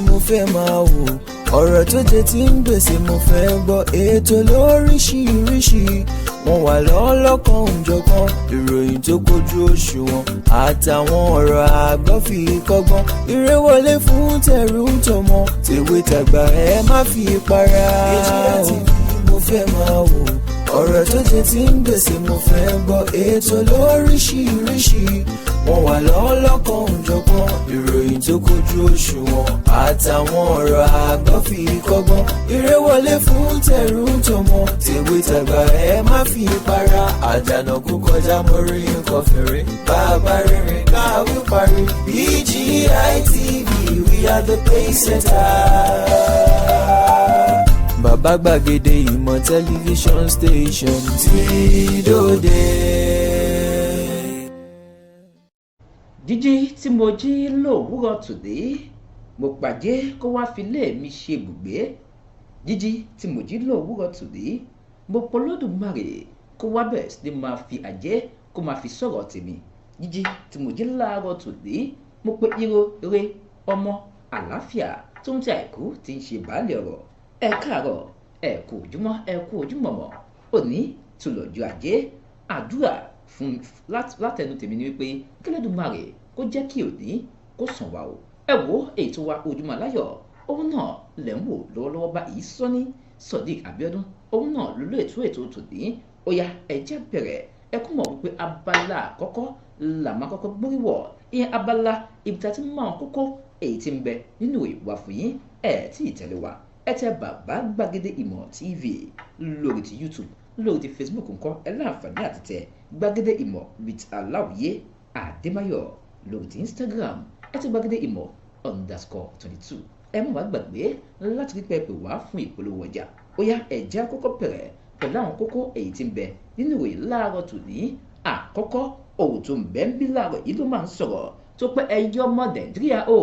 mo fẹ́ máa wò. Ọ̀rọ̀ tó jẹ ti ń gbèsè mo fẹ́ gbọ́. Ètò lóríṣiríṣi wọ́n wà lọ́lọ́kan òjọ̀kan. Ìròyìn tó kojú òṣùwọ̀n àtàwọn ọ̀rọ̀ àgbọ́ fi kọ́gbọ́n. Eré wọlé fún tẹ̀rù tọmọ, tèwe tàgbà, ẹ má fi para. BGI TV mo fẹ́ máa wò. Ọ̀rọ̀ tó jẹ ti ń gbèsè mo fẹ́ gbọ́. Ètò lóríṣiríṣi wọ́n wà lọ́lọ́kan òjọ̀kan. Ìròyìn tó kojú òṣùwọ̀n àtàwọn ọ̀rọ̀ àgbọ́ fi kọ́gbọ́n. Eré wọlé fún tẹ̀rù tọmọ, tèwe tàgbà, ẹ má fi para. Àjànà kú kọjá, mo rí nǹkan fèrè. Bàbá rere káwí parí. BGI TV, we are the pace setter. Bàbá gbàgede ìmọ̀ tẹlifíṣọ̀n station tí dòde. Jíjí tí mo jí lówùúrọ̀ tòní, mo pàjẹ́ kó wá fi lé mi ṣe ibùgbé. Jíjí tí mo jí lówùúrọ̀ tòní, mo polódùmarè kó wá bẹ̀rẹ̀ sí ní máa fi àjẹ́ kó máa fi sọ̀rọ̀ tèmi. Jíjí tí mo jí láàárọ̀ tòní, mo pe iro re ọmọ àlàáfíà tó ń tẹ àìkú tí ń ṣe baálé ọ̀rọ̀. Ẹ káàárọ̀, ẹ kú ojúmọ́, ẹ kú ojúmọ̀mọ́. Òní tún lọ́jọ́ Ajé. Àdúrà fún látẹnu tèmi ni wípé k'Ẹlẹ́dùmarè kó jẹ́ kí òní kó sàn wá o. Ẹ wo ètò wa Ojúmọ́ Aláyọ̀, òun náà lẹ̀ ń wò lọ́wọ́lọ́wọ́ báyìí. Sọ́ní Sodiq Abiodun, òun náà ló ló ètò tòní. Ó yá, ẹ jẹ́ bẹ̀rẹ̀. Ẹ kú mọ̀ wípé abala àkọ́kọ́ là máa kọ́kọ́ gbórí wọ̀, ìyẹn abala ibi tá a ti máa ń kókó èyí tí ń bẹ nínú ìwà fún yín. Ẹ tí ì tẹ̀lé wa, ẹ tẹ Bàbá Gbàgede Ìmọ̀ TV lórí ti YouTube, lórí ti Facebook ńkọ́, ẹ láǹfààní àti tẹ Gbàgede Ìmọ̀ with Aláwìyé Àdèmáyọ̀. Lórí ti Instagram, ẹ tẹ gbàgede ìmọ̀_22. Ẹ má wàá gbàgbé láti rí pẹ́ẹ́pẹ́ wá fún ìpolówó ọjà. Ó yá, ẹ jẹ́ á kọ́kọ́ bẹ̀rẹ̀ pẹ̀lú àwọn kókó èyí tí ń bẹ nínú ìròyìn láàárọ̀ tòní. Àkọ́kọ́ òun tó ń bẹ ń bí láàárọ̀ yìí ló máa ń sọ̀rọ̀ tó pé ẹyọ ọmọ Nàìjíríà o,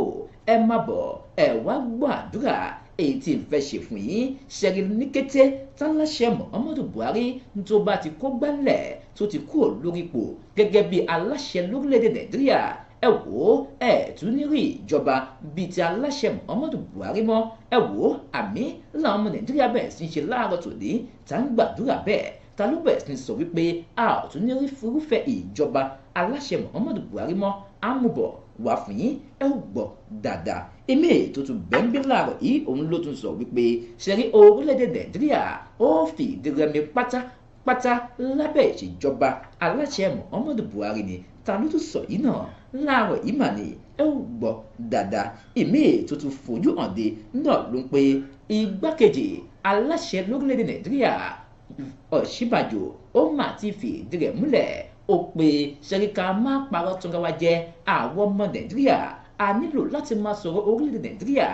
ẹ má bọ̀, ẹ wá gbọ́ àdúrà èyí tí ń fẹ́ ṣe fún yín. Ṣẹ́rí ní kété táláṣẹ Muhammadu Buhari tó bá ti kó gbálẹ̀, tó ti kúrò lórí ipò gẹ́gẹ́ bí aláṣẹ lórílẹ̀‐èdè Nàìjíríà, ẹ wò ó, ẹ tún ní rí ìjọba bíi ti aláṣẹ Muhammadu Buhari mọ́. Ẹ wò ó, àmì làwọn ọmọ Nàìjíríà bẹ̀rẹ̀ sí í ṣe láàárọ̀ tòní tá ń gbàdúrà bẹ́ẹ̀. Ta ló bẹ̀rẹ̀ sí ní sọ wípé a ò tún ní rí fúrúfẹ́ ìjọba aláṣẹ Muhammadu Buhari mọ́? Àmúbọ̀ wà fún yín, ẹ ò gbọ́ dáadáa. Èmi ètò tún bẹ́ńbí láàárọ̀ yìí, òun ló tún sọ wípé ṣẹ̀rí orílẹ̀-èdè Nàìjíríà ó fìdí rẹmi pátápátá lábẹ́ ìṣèjọba aláṣẹ Muhammadu Buhari ni. Ta ló tún sọ yìí náà láàárọ̀ yìí mà ní? Ẹ ò gbọ́ dáadáa. Èmi ètò tún fojú hàn dé náà ló ń pe igbákejì aláṣẹ lórílẹ̀-èdè Nàìjíríà Ọ̀ṣínbàjò, ó mà ti fìdí rẹ̀ múlẹ̀. Ó pe ṣẹ́ríkà má parọ́ túnra wa jẹ́, àwọn ọmọ Nàìjíríà a nílò láti máa sọ̀rọ̀ orílẹ̀-èdè Nàìjíríà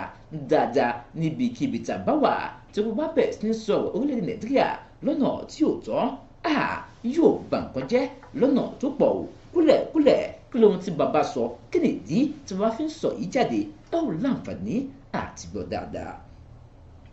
dáadáa níbikíbi tá a bá wà. Tí wọ́n bá bẹ̀rẹ̀ sí ní sọ̀rọ̀ orílẹ̀-èdè Nàìjíríà lọ́nà tí ò tọ́, yóò bà nǹkan jẹ́ lọ́nà tó pọ̀ o. Kúlẹ̀kúlẹ̀ kí lóhun tí bàbá sọ, kí ni ìdí tí wọ́n fi ń sọ yìí jáde? Ẹ ò láǹfààní àti gbọ́ dáadáa.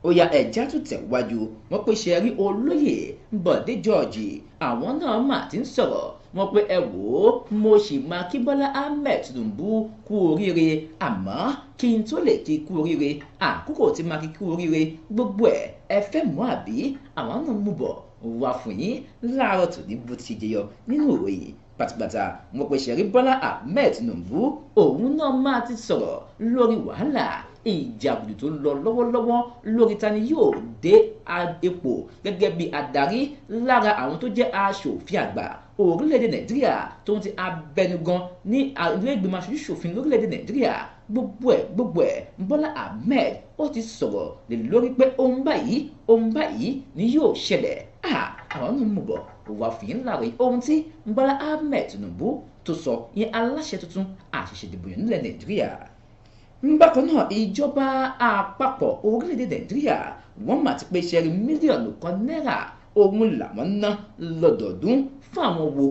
Ó yá, ẹ̀já tún tẹ̀wájú. Wọ́n pé ṣe rí olóyè Bọ̀dé George, àwọn náà mà ti ń sọ̀rọ̀. Wọ́n pé ẹ wò ó, mo sì máa kí Bọ́lá Ahmed Tinubu kú oríire, àmọ́ kí n tó lè kí kú oríire, àkókò tí máa kí kú oríire gbogbo ẹ̀ ẹ fẹ́ mọ̀ àbí? Àwọn náà mú bọ̀ wá fún yín láàárọ̀ tòní bó ti jẹyọ nínú ìròyìn pátápátá. Wọ́n pé ṣe rí Bọ́lá Ahmed Tinubu, òun náà máa ti sọ̀rọ̀ lórí wàhálà ìjàgùdù tó ń lọ lọ́wọ́lọ́wọ́ lórí ta ni yóò dé ipò gẹ́gẹ́ bí adarí lára àwọn tó jẹ́ aṣòfin àgbà orílẹ̀-èdè Nàìjíríà tó ń ti abẹnugan ní ilé ìgbìmọ̀ aṣojú-ṣòfin lórílẹ̀-èdè Nàìjíríà. Gbogbo ẹ̀ Bọ́lá Ahmed ó ti sọ̀rọ̀ lè lórí pé ohun báyìí ni yóò ṣẹlẹ̀. Àwọn náà mú bọ̀ wà fún yín láàrin ohun tí Bọ́lá Ahmed Tinubu tó sọ, ìyẹn aláṣẹ tuntun àṣẹ̀ṣẹ̀ dìbò yàn nílẹ̀ Nàìjíríà. Bákan náà, ìjọba àpapọ̀ orílẹ̀-èdè Nàìjíríà, wọ́n mà ti pé ṣẹ́rí 1 mílíọ̀nù náírà òun làwọn ná lọ́dọọdún fún àwọn wo?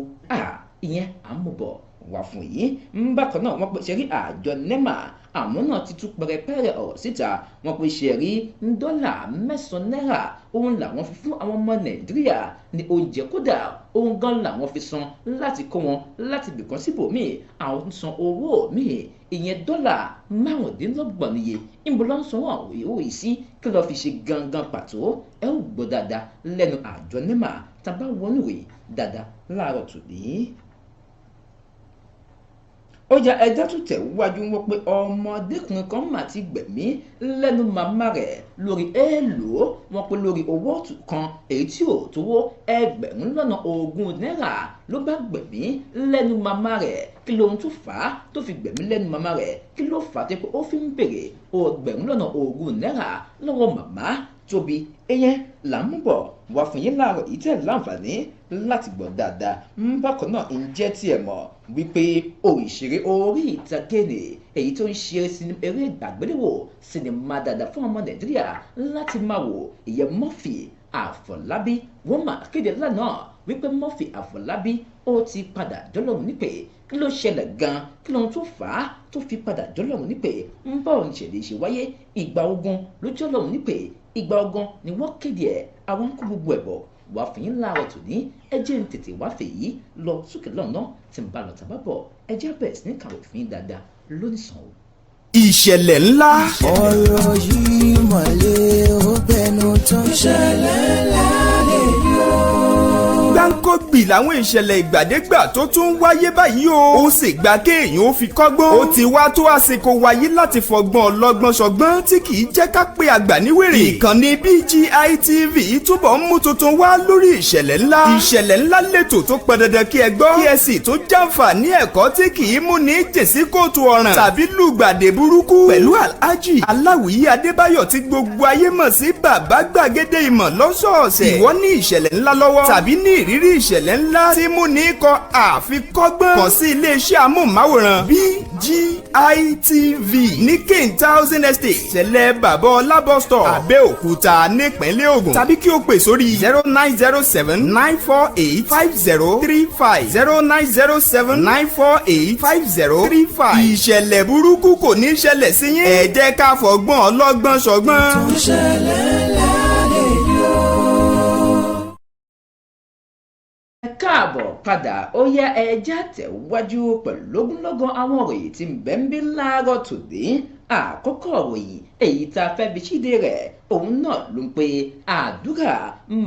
Ìyẹn à ń mú bọ̀ wá fún yín. Bákan náà wọ́n pè ṣe rí àjọ NEMA, àwọn náà ti tú pẹrẹpẹrẹ ọ̀rọ̀ síta. Wọ́n pè ṣe rí $9 òun làwọn fi fún àwọn ọmọ Nàìjíríà ní oúnjẹ, kódà òun gan làwọn fi san láti kó wọn láti bìkan síbòmíì, àwọn tún san owó míì ìyẹn $25 níye. Níbo ló ń sanwó àwọn owó yìí sí, kí lọ́ọ́ fi ṣe gangan pàtó? Ẹ ó gbọ́ dáadáa lẹ́nu àjọ NEMA tàbá wọnú rèé dáadáa láàárọ̀ tòní. Ó yá, ẹja tún tẹ̀ wájú. Wọn pé ọmọdékùnrin kan mà ti gbẹ̀mí lẹ́nu màmá rẹ̀ lórí èèlò. Wọn pé lórí owó kan èyí tí ò tówó 20,000 náírà ló bá gbẹ̀mí lẹ́nu màmá rẹ̀. Kí lóhun tó fà á tó fi gbẹ̀mí lẹ́nu màmá rẹ̀? Kí ló fà á tó pé ó fi ń béèrè 20,000 náírà lọ́wọ́ màmá tóbi? Ẹyẹn là ń bọ̀ wá fún yín láàárọ̀ yìí tẹ̀ láǹfààní láti gbọ́ dáadáa. Bákan náà, ǹjẹ́ tiẹ̀ mọ̀ wípé òṣèré orí ìtàgé ni èyí tó ń ṣe eré ìgbàgbéléwò sinimá dáadáa fún ọmọ Nàìjíríà láti máa wò, ìyẹn Murphy Àfọlábí, wọ́n máa kéde lánàá wípé Murphy Àfọlábí ó ti padà jọlọ́run nípè? Kí ló ṣẹlẹ̀ gan? Kí lóhun tó fà á tó fi padà jọlọ́run nípè? Ń bá òun ṣẹlẹ̀ ṣe wáyé? Ìgbà ogun ló jọlọ́run nípè? Ìgbà ogun ni wọ́n kéde ẹ̀? Àwọn ń kó gbogbo ẹ̀ bọ̀ wá fún yín láàárọ̀ tòní. Ẹ jẹ́ ń tètè wá fèyí lọ sókè lọ́nà tí ń bá lọ tàbá bọ̀. Ẹ jẹ́ bẹ̀rẹ̀ sí ní kàwé fún yín dáadáa lónìí sàn o. Ìṣẹ̀lẹ̀ ńlá. Ọ̀rọ̀ yìí mọ̀lẹ́ ó bẹnu tán. Ìṣẹ̀lẹ̀ ńlá lè yọ. Gbáǹkọ́gbì làwọn ìṣẹ̀lẹ̀ ìgbàdégbà tó tún ń wáyé báyìí o. Ó sì gba kéèyàn ó fi kọ́gbọ́n. Ó ti wá tó àsìkò wáyé láti fọgbọ́n ọlọ́gbọ́n ṣọgbọ́n tí kì í jẹ́ ká pé àgbà níwèrè. Ìkànnì BGI TV túbọ̀ ń mú tuntun wá lórí ìṣẹ̀lẹ̀ ńlá. Ìṣẹ̀lẹ̀ ńlá lètò tó pọn dandan kí ẹ gbọ́, kí ẹ sì tó jàǹfààní ẹ̀kọ́ tí kì í mú ní jèsí kóòtù ọ̀ràn tàbí lùgbàdé burúkú. Pẹ̀lú Alhaji Aláwìyí Adébáyọ̀ tí gbogbo ayé mọ̀ sí Bàbá Gbàgede Ìmọ̀ lọ́sọ̀ọ̀sẹ̀. Ìwọ ní ìṣẹ̀lẹ̀ ńlá lọ́wọ́ tàbí ní ìrírí ìṣẹ̀lẹ̀ ńlá tí mú ní kọ àfikọ́gbọ́n, kàn sí iléeṣẹ́ amóhùnmáwòrán BGI TV ní King Thousand Estate, ṣẹlẹ̀ Bàbá Ọlá bus stop, Abẹ́òkúta, nípínlẹ̀ Ògùn, tàbí kí o pè sórí 09079485035, 09079485035. Ìṣẹ̀lẹ̀ burúkú kò ní ṣẹlẹ̀ sí yín. Ẹ jẹ́ ká fọgbọ́n ọlọ́gbọ́n ṣọgbọ́n. Ìṣẹ̀lẹ̀ ńlá lè yọ. Ẹ káàbọ̀ padà. Ó yá, ẹja tẹ̀wájú pẹ̀lú ogunlọ́gọ̀ àwọn òròyìn tí ń bẹ ń bí láàárọ̀ tòní. Àkọ́kọ́ òròyìn èyí tá a fẹ́ fi ṣíde rẹ̀, òun náà ló ń pe àdúrà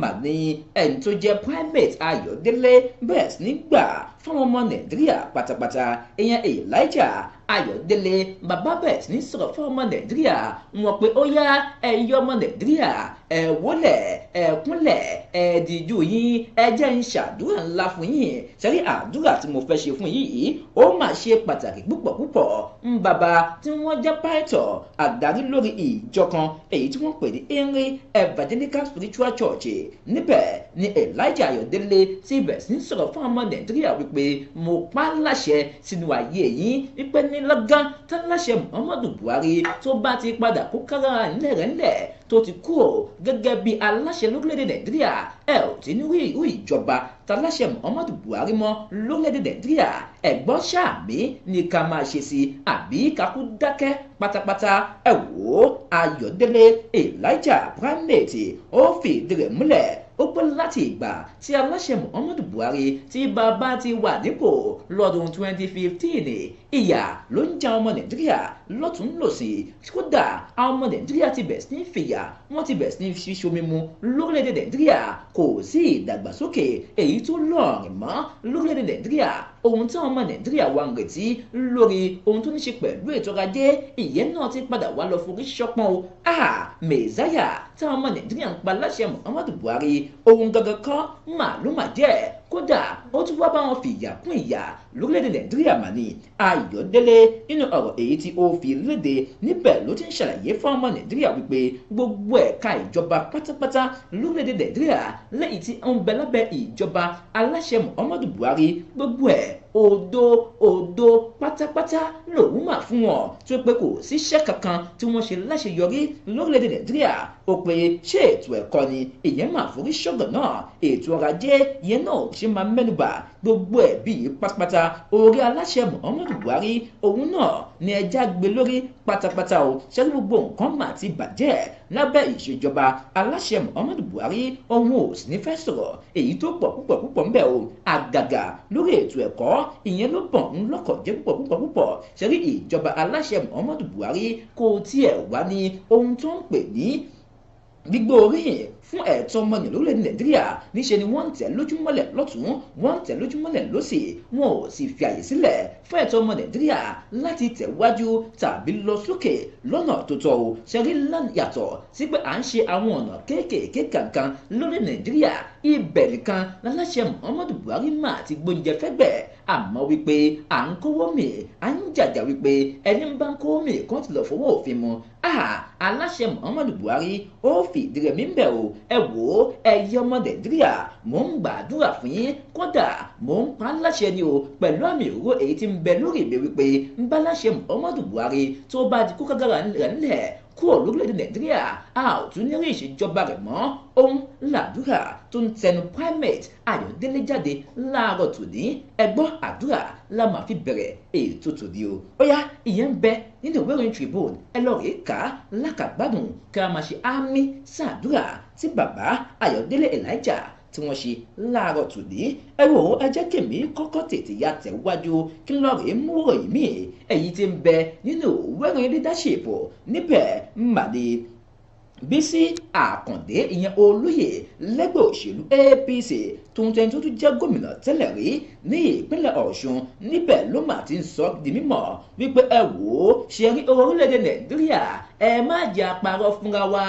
mà ní ẹni tó jẹ́ Primate Ayọ̀délé bẹ̀rẹ̀ sí ní gbà fáwọn ọmọ Nàìjíríà pátápátá. Ìyẹn Elijah Ayọ̀délé, bàbá bẹ̀rẹ̀ sí ní sọ̀rọ̀ fún ọmọ Nàìjíríà. Wọn pé ó yá, ẹ̀yin ọmọ Nàìjíríà, ẹ wólẹ̀, ẹ kúnlẹ̀, ẹ dìjú yín, ẹ jẹ́ ń ṣàdúrà ńlá fún yín. Sẹ́rí àdúrà tí mo fẹ́ ṣe fún yín yìí, ó mà ṣe pàtàkì púpọ̀ púpọ̀. Ń bàbá tí wọ́n jẹ́ pásítọ̀ àdarí lórí ìjọ kan èyí tí wọ́n pè ní Henry Evangelical Spiritual Church, níbẹ̀ ni Elijah Ayọ̀délé ti bẹ̀rẹ̀ sí ní sọ̀rọ̀ fún ọmọ Nàìjíríà wípé mo pa á láṣẹ sínú ayé yín wípé ní lọ́gán táláṣẹ Muhammadu Buhari tó bá ti padà kó kára ńlẹ̀ rẹ̀ ńlẹ̀ tó ti kú ò gẹ́gẹ́ bí aláṣẹ lórílẹ̀‐èdè Nàìjíríà, ẹ ò tí ní rí irú ìjọba taláṣẹ Muhammadu Buhari mọ́ lórílẹ̀‐èdè Nàìjíríà. Ẹ̀gbọ́n sàmì ní ká máa ṣe sí àbí kakú dákẹ́ pátápátá? Ẹ wò ó, Ayọ̀délé Elijah Primate ó fìdí rẹ̀ múlẹ̀, ó pé láti ìgbà tí aláṣẹ Muhammadu Buhari tí bàbá ti wà nípò lọ́dún 2015, ìyà ló ń ja ọmọ Nàìjíríà lọ́tún lọ́sì. Kódà àwọn ọmọ Nàìjíríà ti bẹ̀rẹ̀ sí ní fìyà, wọ́n ti bẹ̀rẹ̀ sí ní fi ṣomi mu lórílẹ̀‐èdè Nàìjíríà. Kò sí ìdàgbàsókè èyí tó lọ́ọ̀rìn mọ́ lórílẹ̀‐èdè Nàìjíríà. Ohun tí àwọn ọmọ Nàìjíríà wà ń retí lórí ohun tó ní ṣe pẹ̀lú ètò ọrọ̀ ajé, ìyẹn náà ti padà wá lọ forí ṣọpọ́n o. Mẹ̀sáyà táwọn ọmọ Nàìjíríà ń pa láṣẹ Muhammadu Buhari, ohun gangan kọ́ mà ló mà jẹ́. Kódà ó tún wá bá wọn fìyà kún ìyà lórílẹ̀‐èdè Nàìjíríà mà ní. Ayọ̀délé nínú ọ̀rọ̀ èyí tí ó fi léde níbẹ̀ ló ti ń ṣàlàyé fún ọmọ Nàìjíríà wípé gbogbo ẹ̀ka ìjọba pátápátá lórílẹ̀‐èdè Nàìjíríà lẹ́yìn tí ó ń bẹ lábẹ́ ìjọba aláṣẹ Muhammadu Buhari, gbogbo ẹ̀ Òdo òdo pátápátá lòun mà fún wọn, tó pé kò síṣẹ́ kankan tí wọ́n ṣe láṣeyọrí lórílẹ̀‐èdè Nàìjíríà. Ó pé ṣé ètò ẹ̀kọ́ ni ìyẹn máa forí ṣọ́gàn náà, ètò ọrọ̀ ajé ìyẹn náà ṣe máa mẹ́nubà gbogbo ẹ̀ bíi pátápátá. Orí aláṣẹ Muhammadu Buhari òun náà ni ẹja gbé lórí pátápátá o. Ṣé gbogbo nǹkan mà ti bàjẹ́ lábẹ́ ìṣèjọba aláṣẹ Muhammadu Buhari? Òun ò sì ní fẹ́ sọ̀rọ̀ èyí tó pọ̀ púpọ̀ púpọ̀ ń bẹ o, àgàgà lórí ètò ẹ̀kọ́ ìyẹn ló bọ̀ ń lọ́kọ̀ jẹ́ púpọ̀ púpọ̀ púpọ̀. Ṣé rí ìjọba aláṣẹ Muhammadu Buhari kò tiẹ̀ wá ní ohun tó ń pè ní gbígbó oríyìn fún ẹ̀tọ́ ọmọnìyàn lórílẹ̀ Nàìjíríà. Níṣe ni wọ́n ń tẹ̀ lójúmọ́lẹ̀ lọ́tún, wọ́n ń tẹ̀ lójúmọ́lẹ̀ lọ́sì, wọn ò sì fi àyè sílẹ̀ fún ẹ̀tọ́ ọmọ Nàìjíríà láti tẹ̀wájú tàbí lọ sókè lọ́nà tó tọ́ o. Ṣẹ́rí yàtọ̀ sí pé à ń ṣe àwọn ọ̀nà kéékèèké kankan lórí Nàìjíríà, ibẹ̀ nìkan láláṣẹ Muhammadu Buhari máa ti gbóúnjẹ fẹ́gbẹ́. Àmọ́ wípé à ń kówó mì, à ń jàjà wípé ẹni ń bá ń kówó mì kó ti lọ fọwọ́ òfin mu. Aláṣẹ Muhammadu Buhari ó fìdí rẹmi ń bẹ̀ o. Ẹ wò ó, ẹyẹ ọmọ Nàìjíríà, mò ń gbàdúrà fún yín, kódà mò ń pa á láṣẹ ni o pẹ̀lú àmì òróró èyí tí ń bẹ lórí mi wípé ń bá láṣẹ Muhammadu Buhari tó bá di kó kágára rẹ̀ ńlẹ̀ kúrò lórílẹ̀‐èdè Nàìjíríà, a ò tún ní rí ìṣèjọba rẹ̀ mọ́. Òun làdúrà tó ń tẹnu Primate Ayọ̀délé jáde láàárọ̀ tòní. Ẹgbọ́n àdúrà la máa fi bẹ̀rẹ̀ ètò tòní o. Ó yá, ìyẹn ń bẹ nínú ìwé ìròyìn Tribune, ẹ lọ rèé kà á lákàgbádùn kí a máa ṣe àmì sàdúrà tí bàbá Ayọ̀délé Elijah tí wọ́n ṣe láàárọ̀ tòní. Ẹ wò ó, ẹ jẹ́ kèmí kọ́kọ́ tètè ya tẹ̀wájú kí n lọ rèé mú ròyìn míì èyí tí ń bẹ nínú ìwé ìròyìn Leadership. Níbẹ̀ màdé Bísí Àkàndé, ìyẹn olóyè lẹ́gbẹ́ òṣèlú APC tuntun tó tún jẹ́ gómìnà tẹ́lẹ̀ rí ní ìpínlẹ̀ Ọ̀ṣun, níbẹ̀ ló mà ti ń sọ di mímọ̀ wípé ẹ wò ó, ṣe rí orílẹ̀-èdè Nàìjíríà, ẹ má jẹ́ àparọ́ fúnra wa.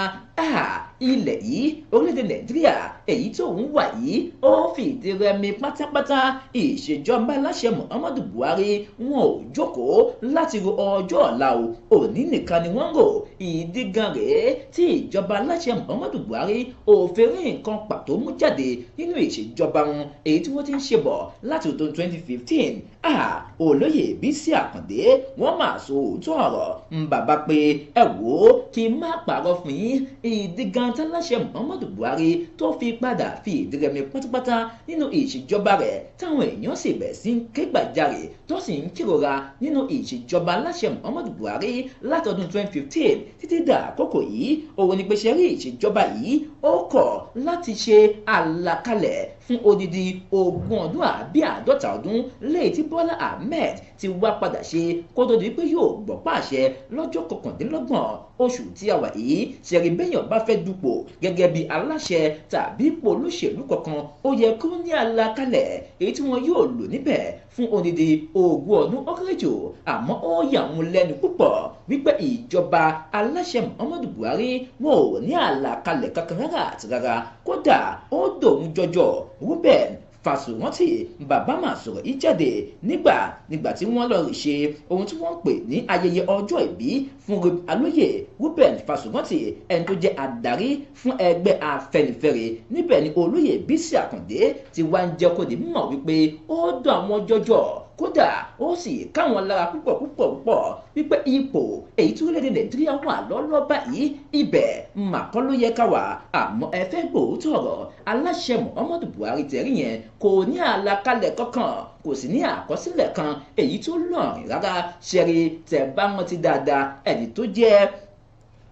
Ilẹ̀ yìí, orílẹ̀-èdè Nàìjíríà èyí tó ń wà yìí, ó fìdí rẹmi pátápátá. Ìṣèjọba aláṣẹ Muhammadu Buhari wọn ò jókòó láti ro ọjọ́ ọ̀la o, òní nìkan ni wọ́n ń rò. Ìdí gan rèé tí ìjọba aláṣẹ Muhammadu Buhari ò fi rí nǹkan pàtó mú jáde nínú ìṣèjọba wọn èyí tí wọ́n ti ń ṣe bọ̀ láti ọdún 2015. Olóyè Bísí Àkàndé wọ́n máa sọ òótọ́ ọ̀rọ̀ ń bàbá pé ẹ wò ó, kí n má pààrọ̀ fún yín, ìdí gan táláṣẹ Muhammadu Buhari tó fi padà fi ìdí rẹmi pátápátá nínú ìṣèjọba rẹ̀ táwọn èèyàn sì bẹ̀ sí ń ké gbàjarè tó sì ń kírora nínú ìṣèjọba aláṣẹ Muhammadu Buhari látọdún 2015 títí dà àkókò yìí, òun ni pé ṣe rí ìṣèjọba yìí ó kọ̀ láti ṣe àlàkalẹ̀ fún odidi 20 ọdún àbí 50 ọdún léyìí tí Bọ́lá Ahmed ti wá padà ṣe kó tó di pé yóò gbọ́ pàṣẹ lọ́jọ́ 29 oṣù tí a wà yìí. Ṣẹ̀rí bẹ́yàn bá fẹ́ dupò gẹ́gẹ́ bí aláṣẹ tàbí ipò olóṣèlú kankan, ó yẹ kó ní àlàkalẹ̀ èyí tí wọn yóò lò níbẹ̀ fún odidi 20 ọdún ó kéré jù. Àmọ́ ó yà wọ́n lẹ́nu púpọ̀ wípé ìjọba aláṣẹ Muhammadu Buhari wọn ò ní àlàkalẹ̀ kankan rárá àti rárá, kódà ó dòun jọjọ. Ruben Fásórántì bàbá máa sọ̀rọ̀ yìí jáde nígbà tí wọ́n lọ ṣe ohun tí wọ́n ń pè ní ayẹyẹ ọjọ́ ìbí fún alóyè Ruben Fásórántì, ẹni tó jẹ́ adarí fún ẹgbẹ́ Afẹ́nifẹ́re. Níbẹ̀ ni olóyè Bísí Àkàndé ti wá ń jẹ́ kó di mímọ̀ wípé ó dùn àwọn jọjọ, kódà ó sì káwọn lára púpọ̀ púpọ̀ púpọ̀ wípé ipò èyí tí orílẹ̀-èdè Nàìjíríà wà lọ́lọ́ báyìí, ibẹ̀ màkọ́ ló yẹ ká wà. Àmọ́ ẹ fẹ́ gbòótọ́ ọ̀rọ̀, aláṣẹ Muhammadu Buhari tẹ̀rí yẹn kò ní àlàkalẹ̀ kankan, kò sì ní àkọsílẹ̀ kan èyí tó lọ́rìn rárá. Ṣẹ̀rí tẹ̀ bá wọn ti dáadáa, ẹni tó jẹ́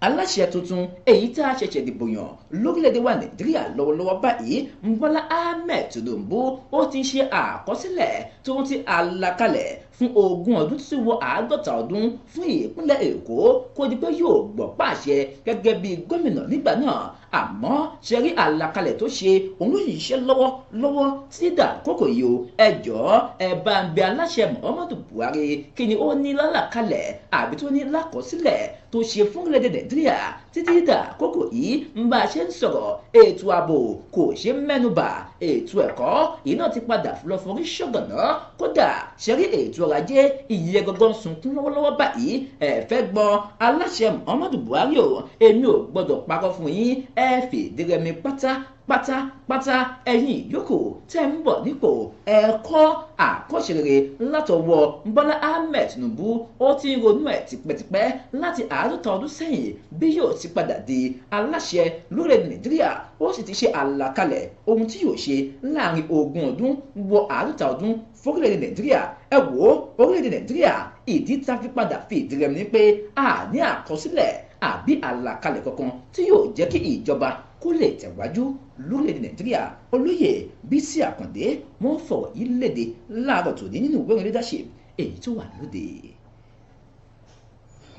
aláṣẹ tuntun èyí tá a ṣẹ̀ṣẹ̀ dìbò yàn lórílẹ̀‐èdè wa Nàìjíríà lọ́wọ́lọ́wọ́ báyìí, Bọ́lá Ahmed Tinubu, ó ti ṣe àkọsílẹ̀ tó ń ti àlàkalẹ̀ fún 20 ọdún tí wọ 50 ọdún fún ìpínlẹ̀ Èkó kó di pé yóò gbọ́ pàṣẹ gẹ́gẹ́ bí gómìnà nígbà náà. Àmọ́ ṣe rí àlàkalẹ̀ tó ṣe òun ló yìí ṣe lọ́wọ́lọ́wọ́ títí dà kókò yìí o. Ẹ jọ̀ọ́ ẹ bá ń bẹ aláṣẹ Muhammadu Buhari, kí ni ó ní lálàkalẹ̀ àbí tó ní lákọsílẹ̀ tó ṣe fún orílẹ̀-èdè Nàìjíríà títí dà kókò yìí? Ń bá a ṣe ń sọ̀rọ̀, ètò ààbò kò ṣe mẹ́nubà, ètò ẹ̀kọ́ yìí náà ti padà lọ forí ṣọ̀gànná, kódà ṣe rí ètò ọrọ̀ ajé ìyẹn gangan sunkún lọ́wọ́lọ́wọ́ báyìí. Ẹ fẹ́ gbọ́ aláṣẹ Muhammadu Buhari o, èmi ò gbọ́dọ̀ parọ́ fún yín, ẹ fìdí rẹmi pátápátá. Pátápátá ẹ̀yin ìyókù tẹ́ ń bọ̀ nípò, ẹ̀kọ́ àkọ́ṣe rere látọwọ́ Bọ́lá Ahmed Tinubu. Ó ti ń ronú ẹ̀ tipẹ́tipẹ́ láti 50 ọdún sẹ́yìn bí yóò ti padà di aláṣẹ lórílẹ̀ Nàìjíríà. Ó sì ti ṣe àlàkalẹ̀ ohun tí yóò ṣe láàrin 20 ọdún wọ 50 ọdún fórílẹ̀-èdè Nàìjíríà. Ẹ wò ó, orílẹ̀-èdè Nàìjíríà, ìdí tá fi padà fi ìdí rẹmi ni pé a ní àkọsílẹ̀ àbí àlàkalẹ̀ kankan tí yóò jẹ́ kí ìjọba kó lè tẹ̀wájú lórílẹ̀-èdè Nàìjíríà. Olóyè Bísí Àkàndé wọ́n fọ̀rọ̀ yìí léde láàárọ̀ tòní nínú ìwé ìròyìn Leadership èyí tó wà lóde.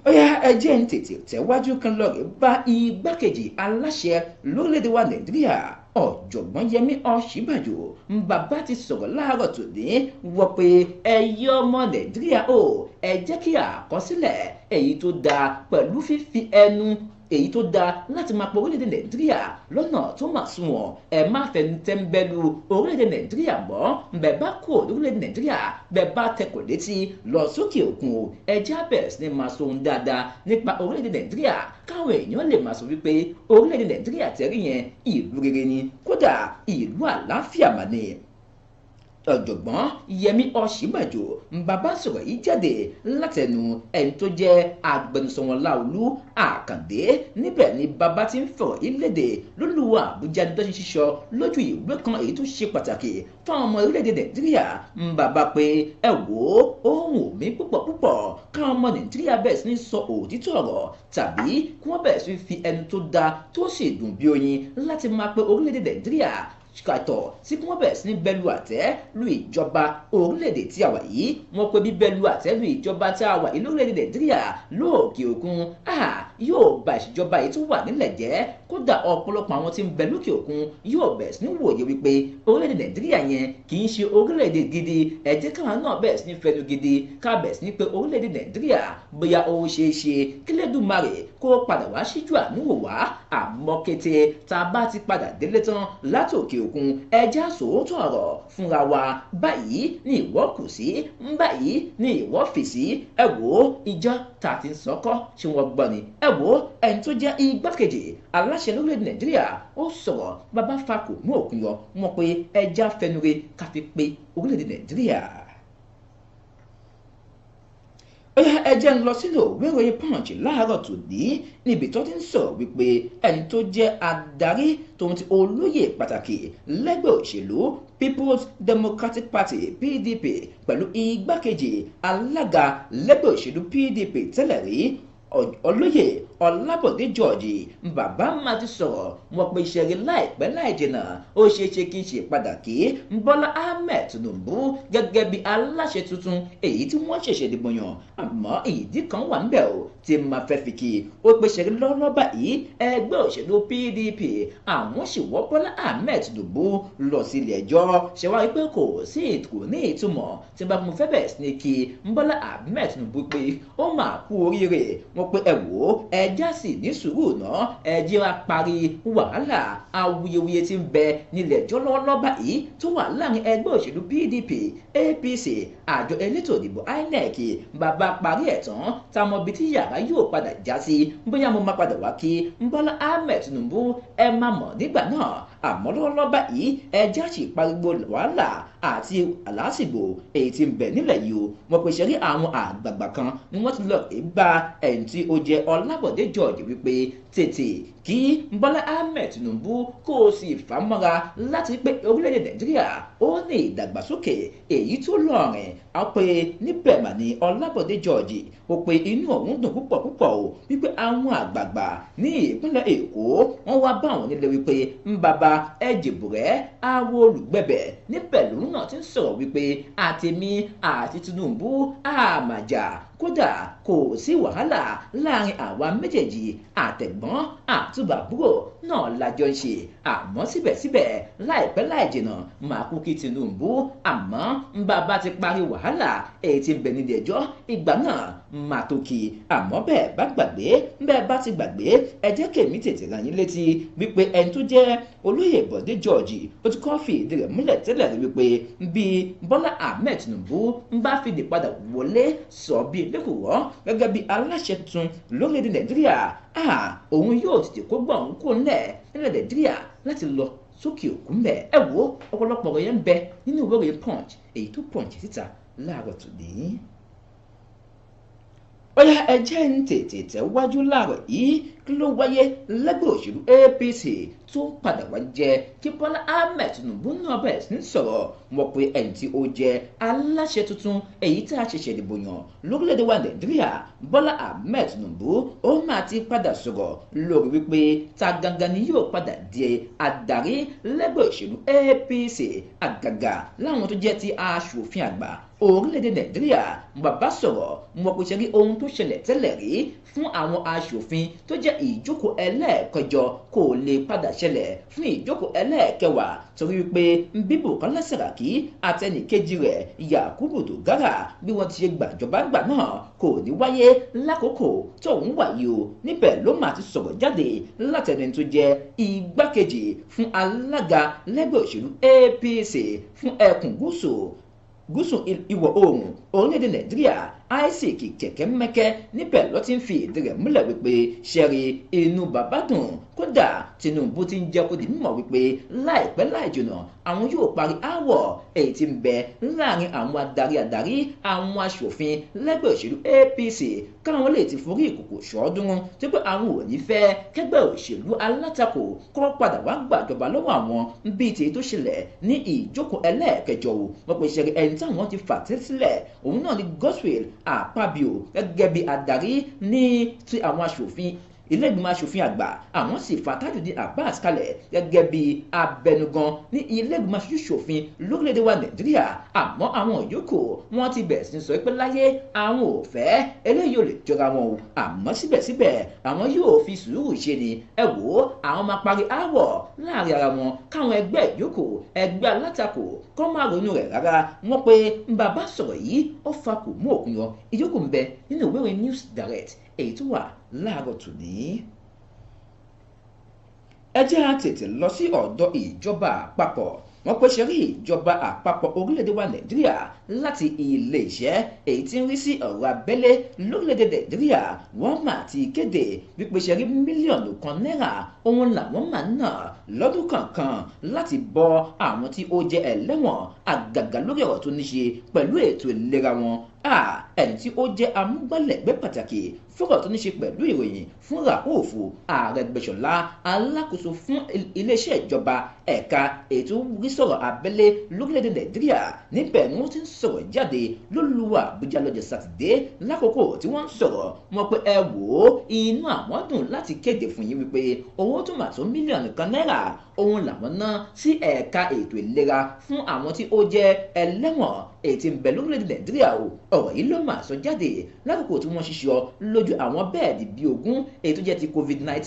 Ó yá, ẹ jẹ́ ń tètè tẹ̀wájú kan lọ́rẹ̀ bá igbákejì aláṣẹ lórílẹ̀-èdè wa Nàìjíríà, ọ̀jọ̀gbọ́n Yẹmí Ọ̀ṣínbàjò. Bàbá ti sọ̀rọ̀ láàárọ̀ tòní, wọ́n pé ẹ̀yin ọmọ Nàìjíríà o, ẹ jẹ́ kí àkọsílẹ̀ èyí tó dáa pẹ̀lú fífi ẹnu èyí tó dáa láti máa pọ̀ orílẹ̀-èdè Nàìjíríà lọ́nà tó máa sunwọ̀n. Ẹ má fẹnu tẹ́ńbẹ́lú orílẹ̀-èdè Nàìjíríà mọ́. Bẹ́ẹ̀ bá kúrò lórílẹ̀-èdè Nàìjíríà, bẹ́ẹ̀ bá tẹkọ̀ létí lọ sókè òkun o, ẹ já bẹ̀rẹ̀ sí ni máa sọ ohun dáadáa nípa orílẹ̀-èdè Nàìjíríà, káwọn èèyàn lè máa sọ wípé orílẹ̀-èdè Nàìjíríà tẹ́rí yẹn ìlú rere ni, kódà ìlú àlàáfíà mà ni. Ọ̀jọ̀gbọ́n Yẹmí Ọ̀ṣínbàjò bàbá sọ̀rọ̀ yìí jáde látẹnu ẹni tó jẹ́ agbẹnusọ wọn, Láolú Àkàndé. Níbẹ̀ ni bàbá ti ń fọ̀rọ̀ yìí léde lólùwà Àbújá ní tó ṣe ṣíṣọ lójú ìwé kan èyí tó ṣe pàtàkì fáwọn ọmọ orílẹ̀-èdè Nàìjíríà. Bàbá pé ẹ wò ó, ohun mi púpọ̀ púpọ̀ káwọn ọmọ Nàìjíríà bẹ̀rẹ̀ sí ní sọ òtítọ́ ọ̀rọ̀ tàbí kí wọ́n bẹ̀rẹ̀ sí fi ẹnu tó dáa tó sì dùn bí oyin láti máa pe orílẹ̀-èdè Nàìjíríà, kàtọ̀ sí kí wọ́n bẹ̀rẹ̀ sí ní bẹ́lu àtẹ́ lu ìjọba orílẹ̀-èdè tí a wà yìí. Wọ́n pe bíbẹ́lu àtẹ́ lu ìjọba tí a wà yìí lórílẹ̀-èdè Nàìjíríà lóòkè òkun yóò ba ìṣèjọba yìí tó wà nílẹ̀ jẹ́. Kódà ọ̀pọ̀lọpọ̀ àwọn tí ń bẹ lókè òkun yóò bẹ̀rẹ̀ sí ní wòye wípé orílẹ̀-èdè Nàìjíríà yẹn kì í ṣe orílẹ̀-èdè gidi. Ẹ jẹ́ káwọn náà bẹ̀rẹ̀ sí ní fẹnu gidi ká bẹ̀rẹ̀ sí ní pé orílẹ̀-èdè Nàìjíríà bóyá ó ṣeé ṣe kí Lédùmarè kó padà wá síjú àánú wò wá. Àmọ́ kété tá a bá ti padà délé tán látòkè òkun, ẹja sòótọ́ ọ̀rọ̀ fúnra wa, báyìí ni ìwọ kù sí, báyìí ni ìwọ fì sí. Ẹ wò ó, ìjọ tá a ti ń sọkọ́ ṣé wọ́n gbọ́ ni? Ẹ wò ó, ẹni tó jẹ́ igbákejì aláṣẹ lórílẹ̀ Nàìjíríà ó sọ̀rọ̀, bàbá fa kò mú òkun yọ, wọ́n pé ẹja fẹnure ká fi pé orílẹ̀-èdè Nàìjíríà. Ó yá, ẹ jẹ́ ń lọ sínú ìwé ìròyìn Punch láàárọ̀ tòní níbi tó ti ń sọ̀rọ̀ wípé ẹni tó jẹ́ adarí tòun ti olóyè pàtàkì lẹ́gbẹ́ òṣèlú People's Democratic Party PDP pẹ̀lú igbákejì alága lẹ́gbẹ́ òṣèlú PDP tẹ́lẹ̀ rí, olóyè Ọlábọ̀dé George, bàbá máa ti sọ̀rọ̀, wọ́n pe ìṣẹ̀rí láìpẹ́ láì jìnnà ó ṣeé ṣe kí n ṣe padà kí Bọ́lá Ahmed Tinubu gẹ́gẹ́ bí aláṣẹ tuntun èyí tí wọ́n ṣẹ̀ṣẹ̀ dìbò yàn. Àmọ́ ìdí kan wà ń bẹ̀ o tí máa fẹ́ fi kí ó pe ìṣẹ̀rí lọ́lọ́ báyìí, ẹgbẹ́ òṣèlú PDP àwọn sì wọ́ Bọ́lá Ahmed Tinubu lọ sí ilé ẹjọ́. Ṣe wá rí pé kò sí kò ní ìtumọ̀ tí bá mo fẹ́ bẹ̀rẹ̀ sí ní kí Bọ́lá Ahmed Tinubu pé ó máa kú oríire. Wọ́n pé ẹ wò ó, ẹjá sì ní sùúrù náà, ẹ jẹ́ wá parí wàhálà awuyewuye tí ń bẹ nílẹ̀ ẹjọ́ lọ́wọ́lọ́wọ́ báyìí tó wà láàrin ẹgbẹ́ òṣèlú PDP, APC, àjọ elétò ìdìbò INEC. Bàbá parí ẹ̀ tán, tá a mọ ibi tí yàrá yóò padà já sí, bóyá mo máa padà wá kí Bọ́lá Ahmed Tinubu, ẹ máa mọ̀ nígbà náà. Àmọ́ lọ́wọ́lọ́wọ́ báyìí, ẹjá sì pariwo wàhálà àti àlásìgbò èyí tí ń bẹ nílẹ̀ yìí o. Wọ́n pèsè rí àwọn àgbààgbà kan ni wọ́n ti lọ bá ẹni tí ó jẹ́ Ọlábọ̀dé George wípé tètè kí Bọ́lá Ahmed Tinubu kó o sì fà mọ́ra láti pé orílẹ̀-èdè Nàìjíríà ó ní ìdàgbàsókè èyí tó lọ́rìn. Á pé níbẹ̀ mà ní Ọlábọ̀dé George ó pé inú òun dùn púpọ̀ púpọ̀ o wípé àwọn àgbààgbà ní ìpínlẹ̀ Èkó wọ́n wá bá àwọn nílé wípé ń bàbá ẹ jèbùrẹ́ awo olùgbẹ̀bẹ̀. Níbẹ̀ lòun náà ti ń sọ̀rọ̀ wípé àtèmi àti Tinubu àmàjà, kódà kò sí wàhálà láàrin àwa méjèèjì, àtẹ̀gbọ́n àtúbàbúrò náà lájọ ń ṣe. Àmọ́ síbẹ̀síbẹ̀ láìpẹ́ láì jìnnà máa kú kí Tinubu, àmọ́ bàbá ti parí wàhálà èyí tí ń bẹ nílé ẹjọ́, ìgbà náà máa tó kí. Àmọ́ bẹ́ẹ̀ bá gbàgbé, bẹ́ẹ̀ bá ti gbàgbé, ẹ jẹ́ kèmí tètè rán yín létí wípé ẹni tó jẹ́ olóyè Bọ̀dé George ó ti kọ́ fi ìdí rẹ̀ múlẹ̀ tẹ́lẹ̀ rí wípé bí Bọ́lá Ahmed Tinubu ń bá fìdí padà wọlé sọ bí lẹ́kùrọ́ gẹ́gẹ́ bí aláṣẹ tuntun lórílẹ̀‐èdè Nàìjíríà, òun yóò tètè kó gbọ̀n kó ńlẹ̀ nílẹ̀ Nàìjíríà láti lọ Sókè òkun bẹ̀. Ẹ wo, ọ̀pọ̀lọpọ̀ ọ̀rọ̀ yẹn ń bẹ nínú ìwé ìròyìn Punch èyí tó Punch síta láàárọ̀ tòní. Ó yá, ẹ jẹ́ ń tètè tẹ̀wájú láàárọ̀ yìí. Kí ló wáyé lẹ́gbẹ́ òṣèlú APC tó ń padà wá jẹ́ kí Bọ́lá Ahmed Tinubu náà bẹ̀rẹ̀ sí ní sọ̀rọ̀? Wọ́n pe ẹni tí ó jẹ́ aláṣẹ tuntun èyí tí a ṣẹ̀ṣẹ̀ dìbò yàn lórílẹ̀‐èdè wa Nàìjíríà, Bọ́lá Ahmed Tinubu, ó máa ti padà sọ̀rọ̀ lórí wípé ta gangan ni yóò padà di adarí lẹ́gbẹ́ òṣèlú APC, àgàgà láwọn tó jẹ́ ti aṣòfin àgbà orílẹ̀-èdè Nàìjíríà. Bàbá sọ̀rọ̀, wọn kò ṣe rí ohun tó ṣẹlẹ̀ tẹ́lẹ̀ rí fún àwọn aṣòfin tó jẹ́ ìjókòó ẹlẹ́ẹ̀kẹjọ kò lè padà ṣẹlẹ̀ fún ìjókòó ẹlẹ́ẹ̀kẹwàá, torí wípé bí Bùkọ́lá Sàràkí àtẹnìkejì rẹ̀ Yakubu Dogara bí wọ́n ti ṣe gbàjọba gbà náà kò ní wáyé lákòókò tóun wà yìí o. Níbẹ̀ ló máa ti sọ̀rọ̀ jáde látẹni tó jẹ́ igbákejì fún alága lẹ́gbẹ́ òṣèlú APC fún ẹkùn gúúsù gúúsù ìwọ̀ oòrùn orílẹ̀-èdè Nàìjíríà, Isaac Kẹ̀kẹ́mẹ́kẹ́. Níbẹ̀ ló ti ń fi ìdí rẹ̀ múlẹ̀ wípé ṣẹ́rí inú bàbá dùn, kódà Tinubu ti ń jẹ́ kó di mímọ̀ wípé láìpẹ́ láì jìnà àwọn yóò parí aáwọ̀ èyí tí ń bẹ láàrin àwọn adarí àwọn aṣòfin lẹ́gbẹ́ òṣèlú APC, káwọn lè ti forí ìkòkò ṣọ́ọ́dúnrún tó pé àwọn ò ní fẹ́ kẹ́gbẹ́ òṣèlú alátakò kó padà wá gbàjọba lọ́wọ́ àwọn bíi tèyí tó ṣẹlẹ̀ ní ìjókòó ẹlẹ́ẹ̀kẹjọ o. Wọ́n pe ṣẹ́rí ẹni táwọn ti fà sílẹ̀, òun náà ni Godswill Akpabio, gẹ́gẹ́ bí adarí ní ti àwọn aṣòfin ilé ìgbìmọ̀ asòfin àgbà. Àwọn sì fa Tajudeen Abbas kalẹ̀ gẹ́gẹ́ bí abẹnugan ní ilé ìgbìmọ̀ aṣòfin lórílẹ̀‐èdè wa Nàìjíríà. Àmọ́ àwọn yòókù wọ́n ti bẹ̀rẹ̀ sí sọ pé láyé, àwọn ò fẹ́, eléyìí ò lè jọra wọn o. Àmọ́ síbẹ̀síbẹ̀ àwọn yóò fi sùúrù ṣe ni. Ẹ wò ó, àwọn máa parí aáwọ̀ láàrin ara wọn, káwọn ẹgbẹ́ yòókù, ẹgbẹ́ alátakò, kọ́ máa ronú rẹ̀ rárá. Wọ́n pé bàbá sọ̀rọ̀ yìí, ó fa kò mú òkun yọ. Ìyókù ń bẹ nínú ìwé ìròyìn News Direct èyí tó wà láàárọ̀ tòní. Ẹ jẹ́ á tètè lọ sí ọ̀dọ̀ ìjọba àpapọ̀. Wọ́n pèsè rí ìjọba àpapọ̀ orílẹ̀-èdè wa Nàìjíríà láti ilé-iṣẹ́ èyí tí ń rí sí ọ̀rọ̀ abẹ́lé lórílẹ̀-èdè Nàìjíríà, wọ́n mà ti kéde wípé ṣe rí 1 mílíọ̀nù náírà òun làwọn máa ń ná lọ́dún kankan láti bọ́ àwọn tí ó jẹ́ ẹlẹ́wọ̀n, àgàgà lórí ọ̀rọ̀ tó ní ṣe pẹ̀lú ètò ìlera wọn. Ẹni tí ó jẹ́ amúgbálẹ́gbẹ̀ẹ́ pàtàkì fọ́rọ̀ tó ní ṣe pẹ̀lú ìròyìn fún Rauf Arẹ́gbẹ́ṣọlá, alákòóso fún iléeṣẹ́ ìjọba ẹ̀ka ètò rísọ̀rọ̀ abẹ́lé lórílẹ̀‐èdè Nàìjíríà, níbẹ̀ ni wọ́n ti ń sọ̀rọ̀ jáde lólùwà Àbújá lọ́jọ́ Sátidé. Lákòókò tí wọ́n ń sọ̀rọ̀, wọ́n pé ẹ wò ó, inú àwọn dùn láti kéde fún yín wípé owó tó mà tó 1 mílíọ̀nù náírà òun làwọn ná sí ẹ̀ka ètò ìlera fún àwọn tí ó jẹ́ ẹlẹ́wọ̀n èyí tí ń bẹ lórílẹ̀‐èdè Nàìjíríà o. Ọ̀rọ̀ yìí ló máa sọ jáde lákòókò tí wọ́n ṣíṣọ lójú àwọn bẹ́ẹ̀dì bíi 20 èyí tó jẹ́ ti COVID-19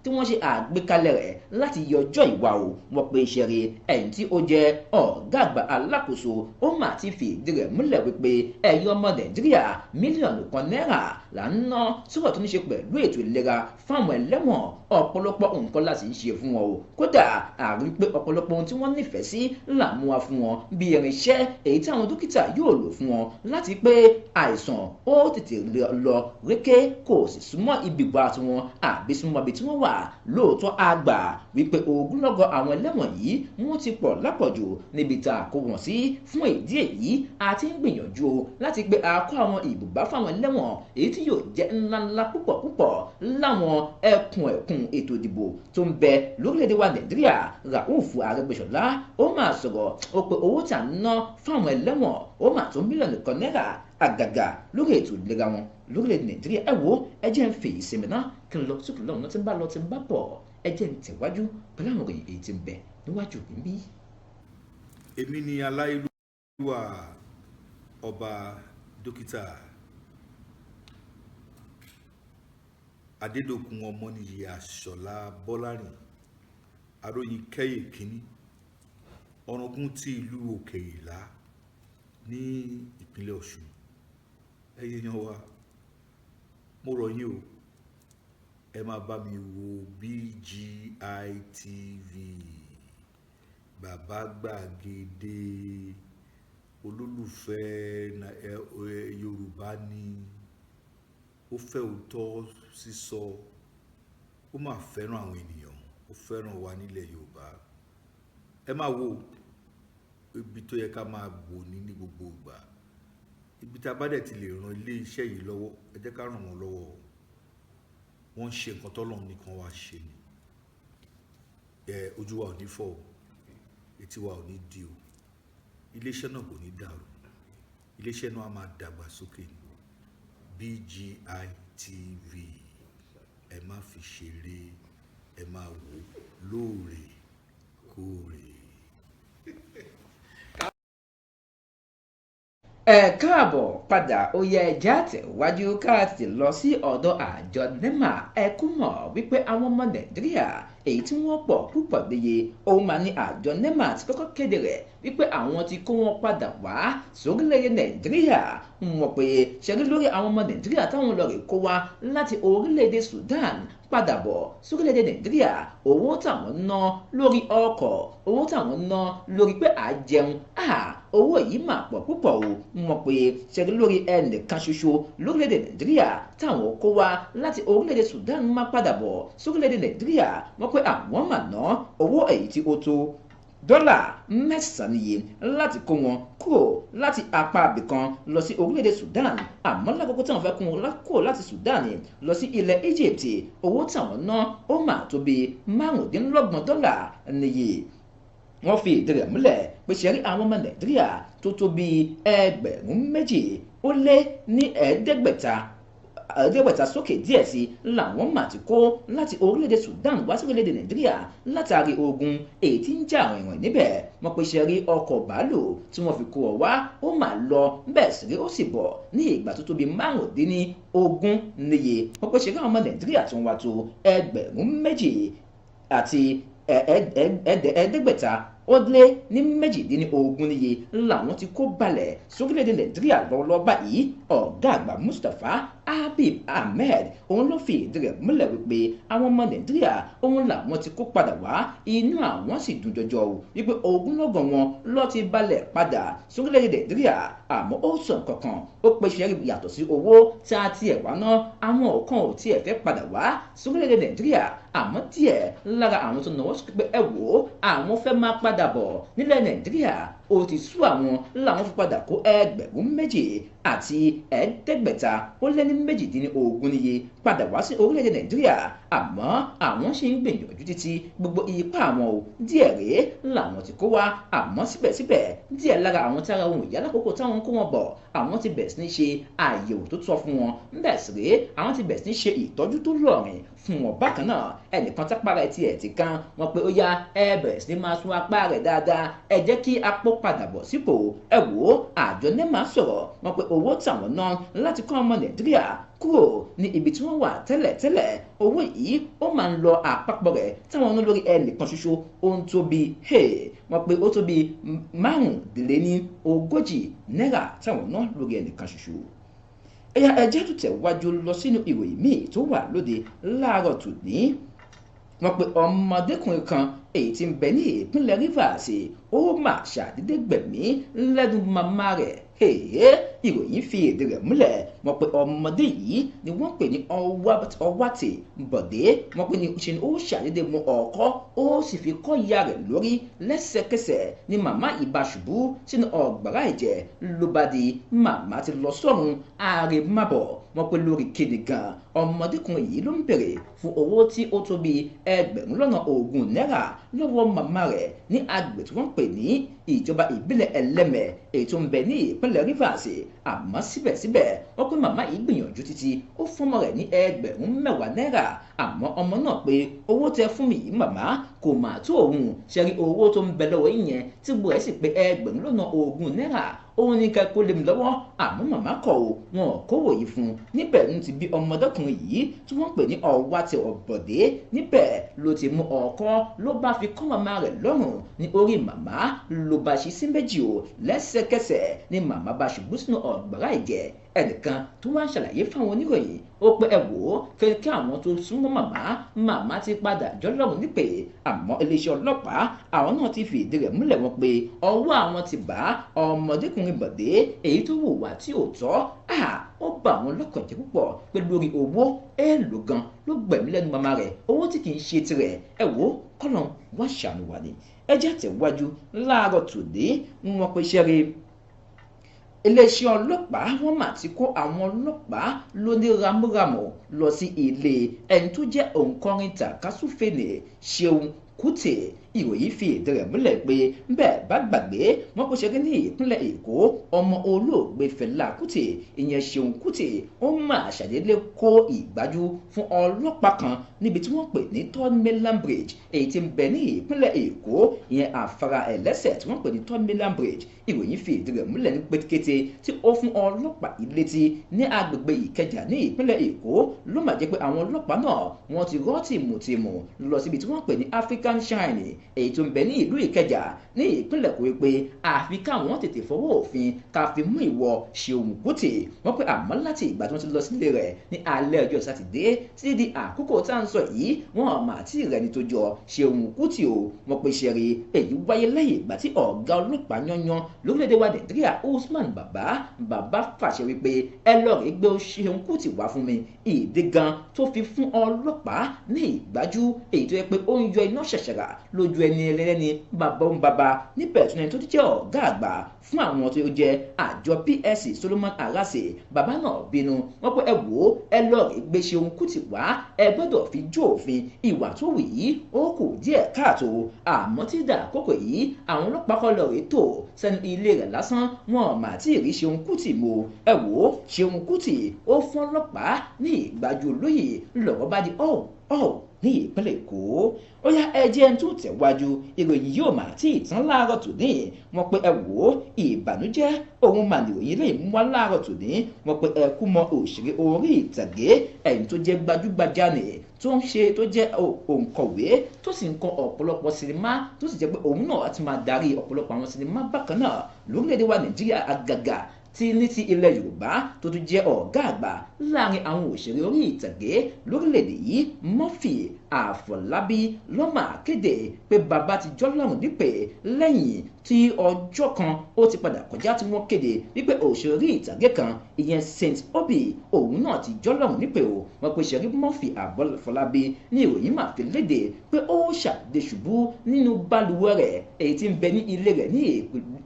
tí wọ́n ṣe àgbékalẹ̀ rẹ̀ láti yọ ọjọ́ ìwà o. Wọ́n pe ìṣẹ̀rí ẹ̀yìn tí ó jẹ́ ọ̀gá àgbà alákòóso, ó mà ti fi ìdí rẹ̀ múlẹ̀ wípé ẹ̀yin ọmọ Nàìjíríà, 1 mílíọ̀nù náírà là ń ná sọ̀rọ̀ tó ní ṣe pẹ̀lú ètò ìlera fáwọn ẹlẹ́wọ̀n. Ọ̀pọ̀lọpọ̀ nǹkan láti ń ṣe fún wọn o. Kódà àrí pé ọ̀pọ̀lọpọ̀ ohun tí wọ́n nífẹ̀ẹ́ sí là mú wa fún wọn, bí irinṣẹ́ èyí tí àwọn dókítà yóò lò fún wọn láti pé àìsàn ó tètè lọ réké, kò sì súnmọ́ ibi ìgbà tiwọn àbí súnmọ́ ibi tí wọ́n wà. Lóòótọ́ àgbà wípé ogunlọ́gọ̀ àwọn ẹlẹ́wọ̀n yìí wọ́n ti pọ̀ lápọ̀jù níbi tá a kó wọn sí. Fún ìdí èyí, a ti ń gbìyànjú láti pé a kọ́ àwọn ibùbá fáwọn ẹlẹ́wọ̀n èyí tí yóò jẹ́ ńláńlá púpọ̀ púpọ̀ láwọn ẹkùn ẹkùn ètò ìdìbò tó ń bẹ lórílẹ̀‐èdè wa Nàìjíríà. Rauf Arẹ́gbẹ́ṣọlá ó máa sọ̀rọ̀, ó pé owó tí à ń ná fáwọn ẹlẹ́wọ̀n ó máa tó 1 mílíọ̀nù náírà, àgàgà lórí ètò ìlera wọn lórílẹ̀‐èdè Nàìjíríà. Ẹ wo, ẹ jẹ́ ń fèyí sinmi náà kí n lọ sókè lọ́hùn náà. Tí ń bá lọ, tí ń bá bọ̀, ẹ jẹ́ ń tẹ̀wájú pẹ̀lú àwọn ìròyìn èyí tí ń bẹ níwájú mi bí. Èmi ni aláìlúwà Ọba Dókítà Adédọ̀kun Ọmọnìyí Àṣọlá Bọ́lárìn Aróyin Kẹ́yè Kínní, Ọ̀ràngún ti ìlú Òkè Ìlá ní ìpínlẹ̀ Ọ̀ṣun. Ẹ̀yin èèyàn wa, mo rọ̀ yín o, ẹ máa bá mi wo BGI TV, Bàbá Gbàgede olólùfẹ́ Yorùbá ni ó fẹ́ òótọ́ sísọ, ó máa fẹ́ràn àwọn ènìyàn, ó fẹ́ràn wa nílẹ̀ Yorùbá. Ẹ máa wo ibi tó yẹ ká máa wò ní gbogbo ìgbà. Ibi tá a bá dẹ̀ ti lè ran ilé iṣẹ́ yìí lọ́wọ́, ẹ jẹ́ ká ràn wọ́n lọ́wọ́ o. Wọ́n ń ṣe nǹkan tọ́lọ́run nìkan wá ṣe ni. Ẹ ojú wa ò ní fọ́ o, etí wa ò ní di o, iléeṣẹ́ náà kò ní dàrú, iléeṣẹ́ náà á máa dàgbà sókè ni. BGI TV, ẹ má fi ṣeré, ẹ máa wò lóòrèkóòrè. Ẹ káàbọ̀ padà. Ó yẹ ẹja tẹ̀wájú ká tètè lọ sí ọ̀dọ̀ àjọ NEMA. Ẹ kú mọ̀ wípé àwọn ọmọ Nàìjíríà èyí tí wọ́n pọ̀ púpọ̀ níye òun máa ní àjọ NEMA ti kọ́kọ́ kéde rẹ̀ wípé àwọn ti kó wọn padà wá sórílẹ̀-èdè Nàìjíríà. Wọ́n pé ṣẹ́rí lórí àwọn ọmọ Nàìjíríà táwọn lọ rè kó wá láti orílẹ̀-èdè Sudan padà bọ̀ sórílẹ̀-èdè Nàìjíríà, owó táwọn ná lórí ọkọ̀, owó táwọn ná lórí pé à jẹun, owó yìí mà pọ̀ púpọ̀ o. Wọ́n pé ṣẹ́rí lórí ẹnìkan ṣoṣo lórílẹ̀-èdè Nàìjíríà táwọn kó wá láti orílẹ̀-èdè Sudan má padà bọ̀ sórílẹ̀-èdè Nàìjíríà, wọ́n pé àwọn mà ná owó èyí tí ó tó $9 níye láti kó wọn kúrò láti apá abìkan lọ sí orílẹ̀-èdè Sudan. Àmọ́ lákòókò táwọn fẹ́ kó wọn kúrò láti Sudan lọ sí ilẹ̀ Egypt, owó táwọn ná ó mà tó bí $25 níye. Wọ́n fi ìdí rẹ̀ múlẹ̀ pé ṣe rí àwọn ọmọ Nàìjíríà tó tó bí 2,500 sókè díẹ̀ sí làwọn mà ti kó láti orílẹ̀-èdè Sudan wá sí orílẹ̀-èdè Nàìjíríà látàrí ogun èyí tí ń jà rìnrìn níbẹ̀. Wọ́n pe ṣe rí ọkọ̀ bàálù tí wọ́n fi kó ọ wá ó mà lọ bẹ́ẹ̀ sì rí ó sì bọ̀ ní ìgbà tó tó bí 15 níye. Wọ́n pe ṣe rí àwọn ọmọ Nàìjíríà tí wọ́n wá tó 2,518 níye làwọn ti kó balẹ̀ sórílẹ̀-èdè Nàìjíríà lọ́wọ́lọ́wọ́ báyìí. Ọ̀gá àgbà Mustapha Habib Ahmed òun ló fi ìdí rẹ̀ múlẹ̀ wípé àwọn ọmọ Nàìjíríà òun làwọn ti kó padà wá, inú àwọn sì dùn jọjọ o wípé ogunlọ́gọ̀ wọn ló ti balẹ̀ padà sórílẹ̀-èdè Nàìjíríà. Àmọ́ ó sọ kankan, ó pe ṣẹ́rí yàtọ̀ sí owó tí a tiẹ̀ wá ná, àwọn ọ̀kan ò tiẹ̀ fẹ́ padà wá sórílẹ̀-èdè Nàìjíríà. Àmọ́ díẹ̀ lára àwọn tó náwó sókè pé ẹ wò ó, àwọn fẹ́ máa padà bọ̀ nílẹ̀ Nàìjíríà, ó ti sú àwọn làwọn fi padà kó 2,518 níye padà wá sí orílẹ̀-èdè Nàìjíríà. Àmọ́ àwọn ṣì ń gbìyànjú títí gbogbo ipá àwọn o, díẹ̀ rèé làwọn ti kó wá. Àmọ́ síbẹ̀síbẹ̀ díẹ̀ lára àwọn tára ohun ìyá lákòókò táwọn kó wọn bọ̀, àwọn ti bẹ̀rẹ̀ sí ní ṣe àyẹ̀wò tó tọ́ fún wọn, bẹ́ẹ̀ sì rèé àwọn ti bẹ̀rẹ̀ sí ní ṣe ìtọ́jú tó lọ́rìn fún wọn. Bákan náà ẹnìkan tápá rẹ̀ tiẹ̀ ti kán wọn pé ó yá ẹ bẹ̀rẹ̀ sí ní máa tún apá rẹ̀ dáadáa, ẹ jẹ́ kí apó padà bọ̀ sípò. Ẹ wò ó, àjọ NEMA sọ̀rọ̀ wọn pé owó táwọn ná láti kọ́ ọmọ Nàìjíríà kúrò ní ibi tí wọ́n wà tẹ́lẹ̀tẹ́lẹ̀, owó yìí ó máa ń lọ àpapọ̀ rẹ̀ táwọn ná lórí ẹnìkan ṣoṣo ó ń tó bí wọ́n pé ó tó bí 35 náírà táwọn ná lórí ẹnìkan ṣoṣo. Ẹ̀yà ẹ̀jẹ̀ tó tẹ̀wájú lọ sínú ìròyìn míì tó wà lóde láàárọ̀ tòní. Wọ́n pe ọmọdékùnrin kan èyí tí ń bẹ ní ìpínlẹ̀ Rivers ó mà ṣàdédé gbẹ̀mí lẹ́nu màmá rẹ̀. Ìròyìn fi èdè rẹ̀ múlẹ̀ wọ́n pe ọmọdé yìí ni wọ́n pè ní Ọwátì Bọ̀dé. Wọ́n pe ní ṣe ni ó ṣàdédé mú ọkọ́ ó sì fi kọ́ ìyá rẹ̀ lórí lẹ́sẹ̀kẹsẹ̀ ni màmá yìí bá ṣubú sínú ọ̀gbàrá ẹ̀jẹ̀ ló bá di màmá ti lọ sọ́run àrèmábọ̀. Wọ́n pe lórí kéde gan ọmọdékùnrin yìí ló ń bèrè fún owó tí ó tó bí 20,000 náírà lọ́wọ́ màmá rẹ̀ ní agbègbè tí wọ́n ń pè ní ìjọba ìbílẹ̀ Ẹlẹ́mẹ̀ èyí tó ń bẹ ní ìpínlẹ̀ Rivers. Àmọ́ síbẹ̀síbẹ̀ wọ́n pé màmá yìí gbìyànjú títí ó fọ́mọ rẹ̀ ní 10,000 náírà. Àmọ́ ọmọ náà pé owó tẹ fún mi yìí màmá kò mà tó òun, ṣẹ́rí owó tó ń bẹ lọ́wọ́ yìí yẹn tí gbogbo ẹ̀ sì pé 20,000 náírà òun ní ká kó lè mi lọ́wọ́. Àmọ́ màmá kọ̀ o, wọn ò kówó yìí fún un. Níbẹ̀ ló ti bí ọmọdékùnrin yìí tí wọ́n pè ní Ọwátì Ọ̀bọ̀dé, níbẹ̀ ló ti mú ọkọ́ ló bá fi kọ́ màmá rẹ̀ lọ́rùn ní orí màmá ló bá ṣí sí méjì o. Lẹ́sẹ̀kẹsẹ̀ ni màmá bá ṣubú sínú ọ̀gbàrá ẹ̀jẹ̀. Ẹnìkan tó wá ń ṣàlàyé fáwọn oníròyìn ó pé ẹ wò ó kí àwọn tó súnmọ́ màmá màmá ti padà jọlọ́run nípè. Àmọ́ iléeṣẹ́ ọlọ́pàá àwọn náà ti fi ìdí rẹ̀ múlẹ̀ wọn pé ọwọ́ àwọn ti bá ọmọdékùnrin Bọ̀dé èyí tó hùwà tí ò tọ́. Ó bà àwọn lọ́kàn jẹ́ púpọ̀ pé lórí owó èèlò gan ló gbẹ̀mí lẹ́nu màmá rẹ̀, owó tí kì í ṣe tirẹ̀. Ẹ wò ó, kọ́lọ́n wá ṣàánú wa ni. Ẹ jẹ́ àtẹ̀wájú láàárọ̀ tòde. Wọn pe ṣẹ́rí iléeṣẹ́ ọlọ́pàá, wọ́n mà ti kó àwọn ọlọ́pàá lóní ramúramù lọ sí ilé ẹni tó jẹ́ òǹkọrin tàkasúfèlè Ṣeun Kútì. Ìròyìn fi ìdí rẹ̀ múlẹ̀ pé bẹ́ẹ̀ bá gbàgbé, wọn kò ṣeré ní ìpínlẹ̀ Èkó, ọmọ olóògbé Fẹlá Kútì, ìyẹn Ṣeun Kútì, ó mà ṣàdédé kó ìgbájú fún ọlọ́pàá kan níbi tí wọ́n pè ní Third Mainland Bridge, èyí tí ń bẹ ní ìpínlẹ̀ Èkó, ìyẹn àfárá ẹlẹ́sẹ̀ tí wọ́n pè ní Third Mainland Bridge. Ìròyìn fi ìdí rẹ̀ múlẹ̀ ní pétékété tí ó fún ọlọ́pàá ìlétí ní agbègbè Ìkẹjà ní ìpínlẹ̀ Èkó ló mà jẹ́ pé àwọn ọlọ́pàá náà wọ́n ti rọ́ tìmùtìmù lọ síbi tí wọ́n pè ní African Shine, èyí tó ń bẹ ní ìlú Ìkẹjà ní ìpínlẹ̀ Èkó, pé àfi káwọn tètè fọwọ́ òfin ká fi mú ìwọ Ṣeun Kútì. Wọ́n pé àmọ́ láti ìgbà tí wọ́n ti lọ sílé rẹ̀ ní alẹ́ ọjọ́ Sátidé títí di àkókò tá à ń sọ yìí, wọ́n mà tí rẹ̀ ní tó jọ Ṣeun Kútì o. Wọ́n pe ṣẹ̀rí èyí wáyé lẹ́yìn ìgbà tí ọ̀gá ọlọ́pàá yanyan lórílẹ̀‐èdè wa Nàìjíríà Usman Bàbá fàṣẹ wípé ẹ lọ rí gbé Ṣeun Kútì wá fún mi. Ìdí gan tó fi fún ọlọ́pàá ní ìgbájú èyí tó yẹ pé ó ń yọ iná ṣẹ̀ṣẹ̀rà lójú ẹni ẹlẹ́ni bàbá ń bàbá níbẹ̀ tún ẹni tó jẹ́ ọ̀gá àgbà fún àwọn tó jẹ́ àjọ PSC Solomon Arase. Bàbá náà bínú, wọ́n pé ẹ wò ó, ẹ lọ rí gbé Ṣeun Kútì wá, ẹ gbọ́dọ̀ fi jó òfin, ìwà tó wù yìí ó kù díẹ̀ káàtó. Àmọ́ tí dà àkókò yìí àwọn ọlọ́pàá kọ́ lọ rí tò sẹ́nu ilé rẹ̀ lásán, wọn mà tí ì rí Ṣeun Kútì mọ́. Ẹ wò ó, Ṣeun Kútì ó fún ọlọ́pàá ní ìgbájú olóyè, lọ́rọ̀ bá di ọ̀ ní ìpínlẹ̀ Èkó. Ó yá, ẹ jẹ́ ń tún tẹ̀wájú, ìròyìn yóò mà tí ì tán láàárọ̀ tòní. Wọ́n pé ẹ wò ó, ìbànújẹ́ òun mà nìròyìn lè mú wá láàárọ̀ tòní. Wọ́n pé ẹ kú mọ òṣèré orí ìtàgé ẹ̀yìn tó jẹ́ gbajúgbajà nì tó ń ṣe tó jẹ́ òǹkọ̀wé tó sì ń kọ ọ̀pọ̀lọpọ̀ sinimá, tó sì jẹ́ pé òun náà ti máa darí ọ̀pọ̀lọpọ̀ àwọn sinimá bákan náà lórílẹ̀‐èdè wa Nàìjíríà, àgàgà tí ní ti ilẹ̀ Yorùbá, tó tún jẹ́ ọ̀gá àgbà láàrin àwọn òṣèré orí ìtàgé lórílẹ̀‐èdè yìí, Murphy Àfọlábí lọ́mà kéde pé bàbá ti jọ́lọ́run nípè lẹ́yìn tí ọjọ́ kan ó ti padà kọjá tí wọ́n kéde wípé òṣèré orí ìtàgé kan, ìyẹn Saint Obi, òun náà ti jọ́lọ́run nípè o. Wọ́n pe ṣẹ̀rí Murphy Àfọlábí ní ìròyìn máa fi léde pé ó ṣàdédé ṣubú nínú balùwẹ̀ rẹ̀ èyí tí ń bẹ ní ilé rẹ̀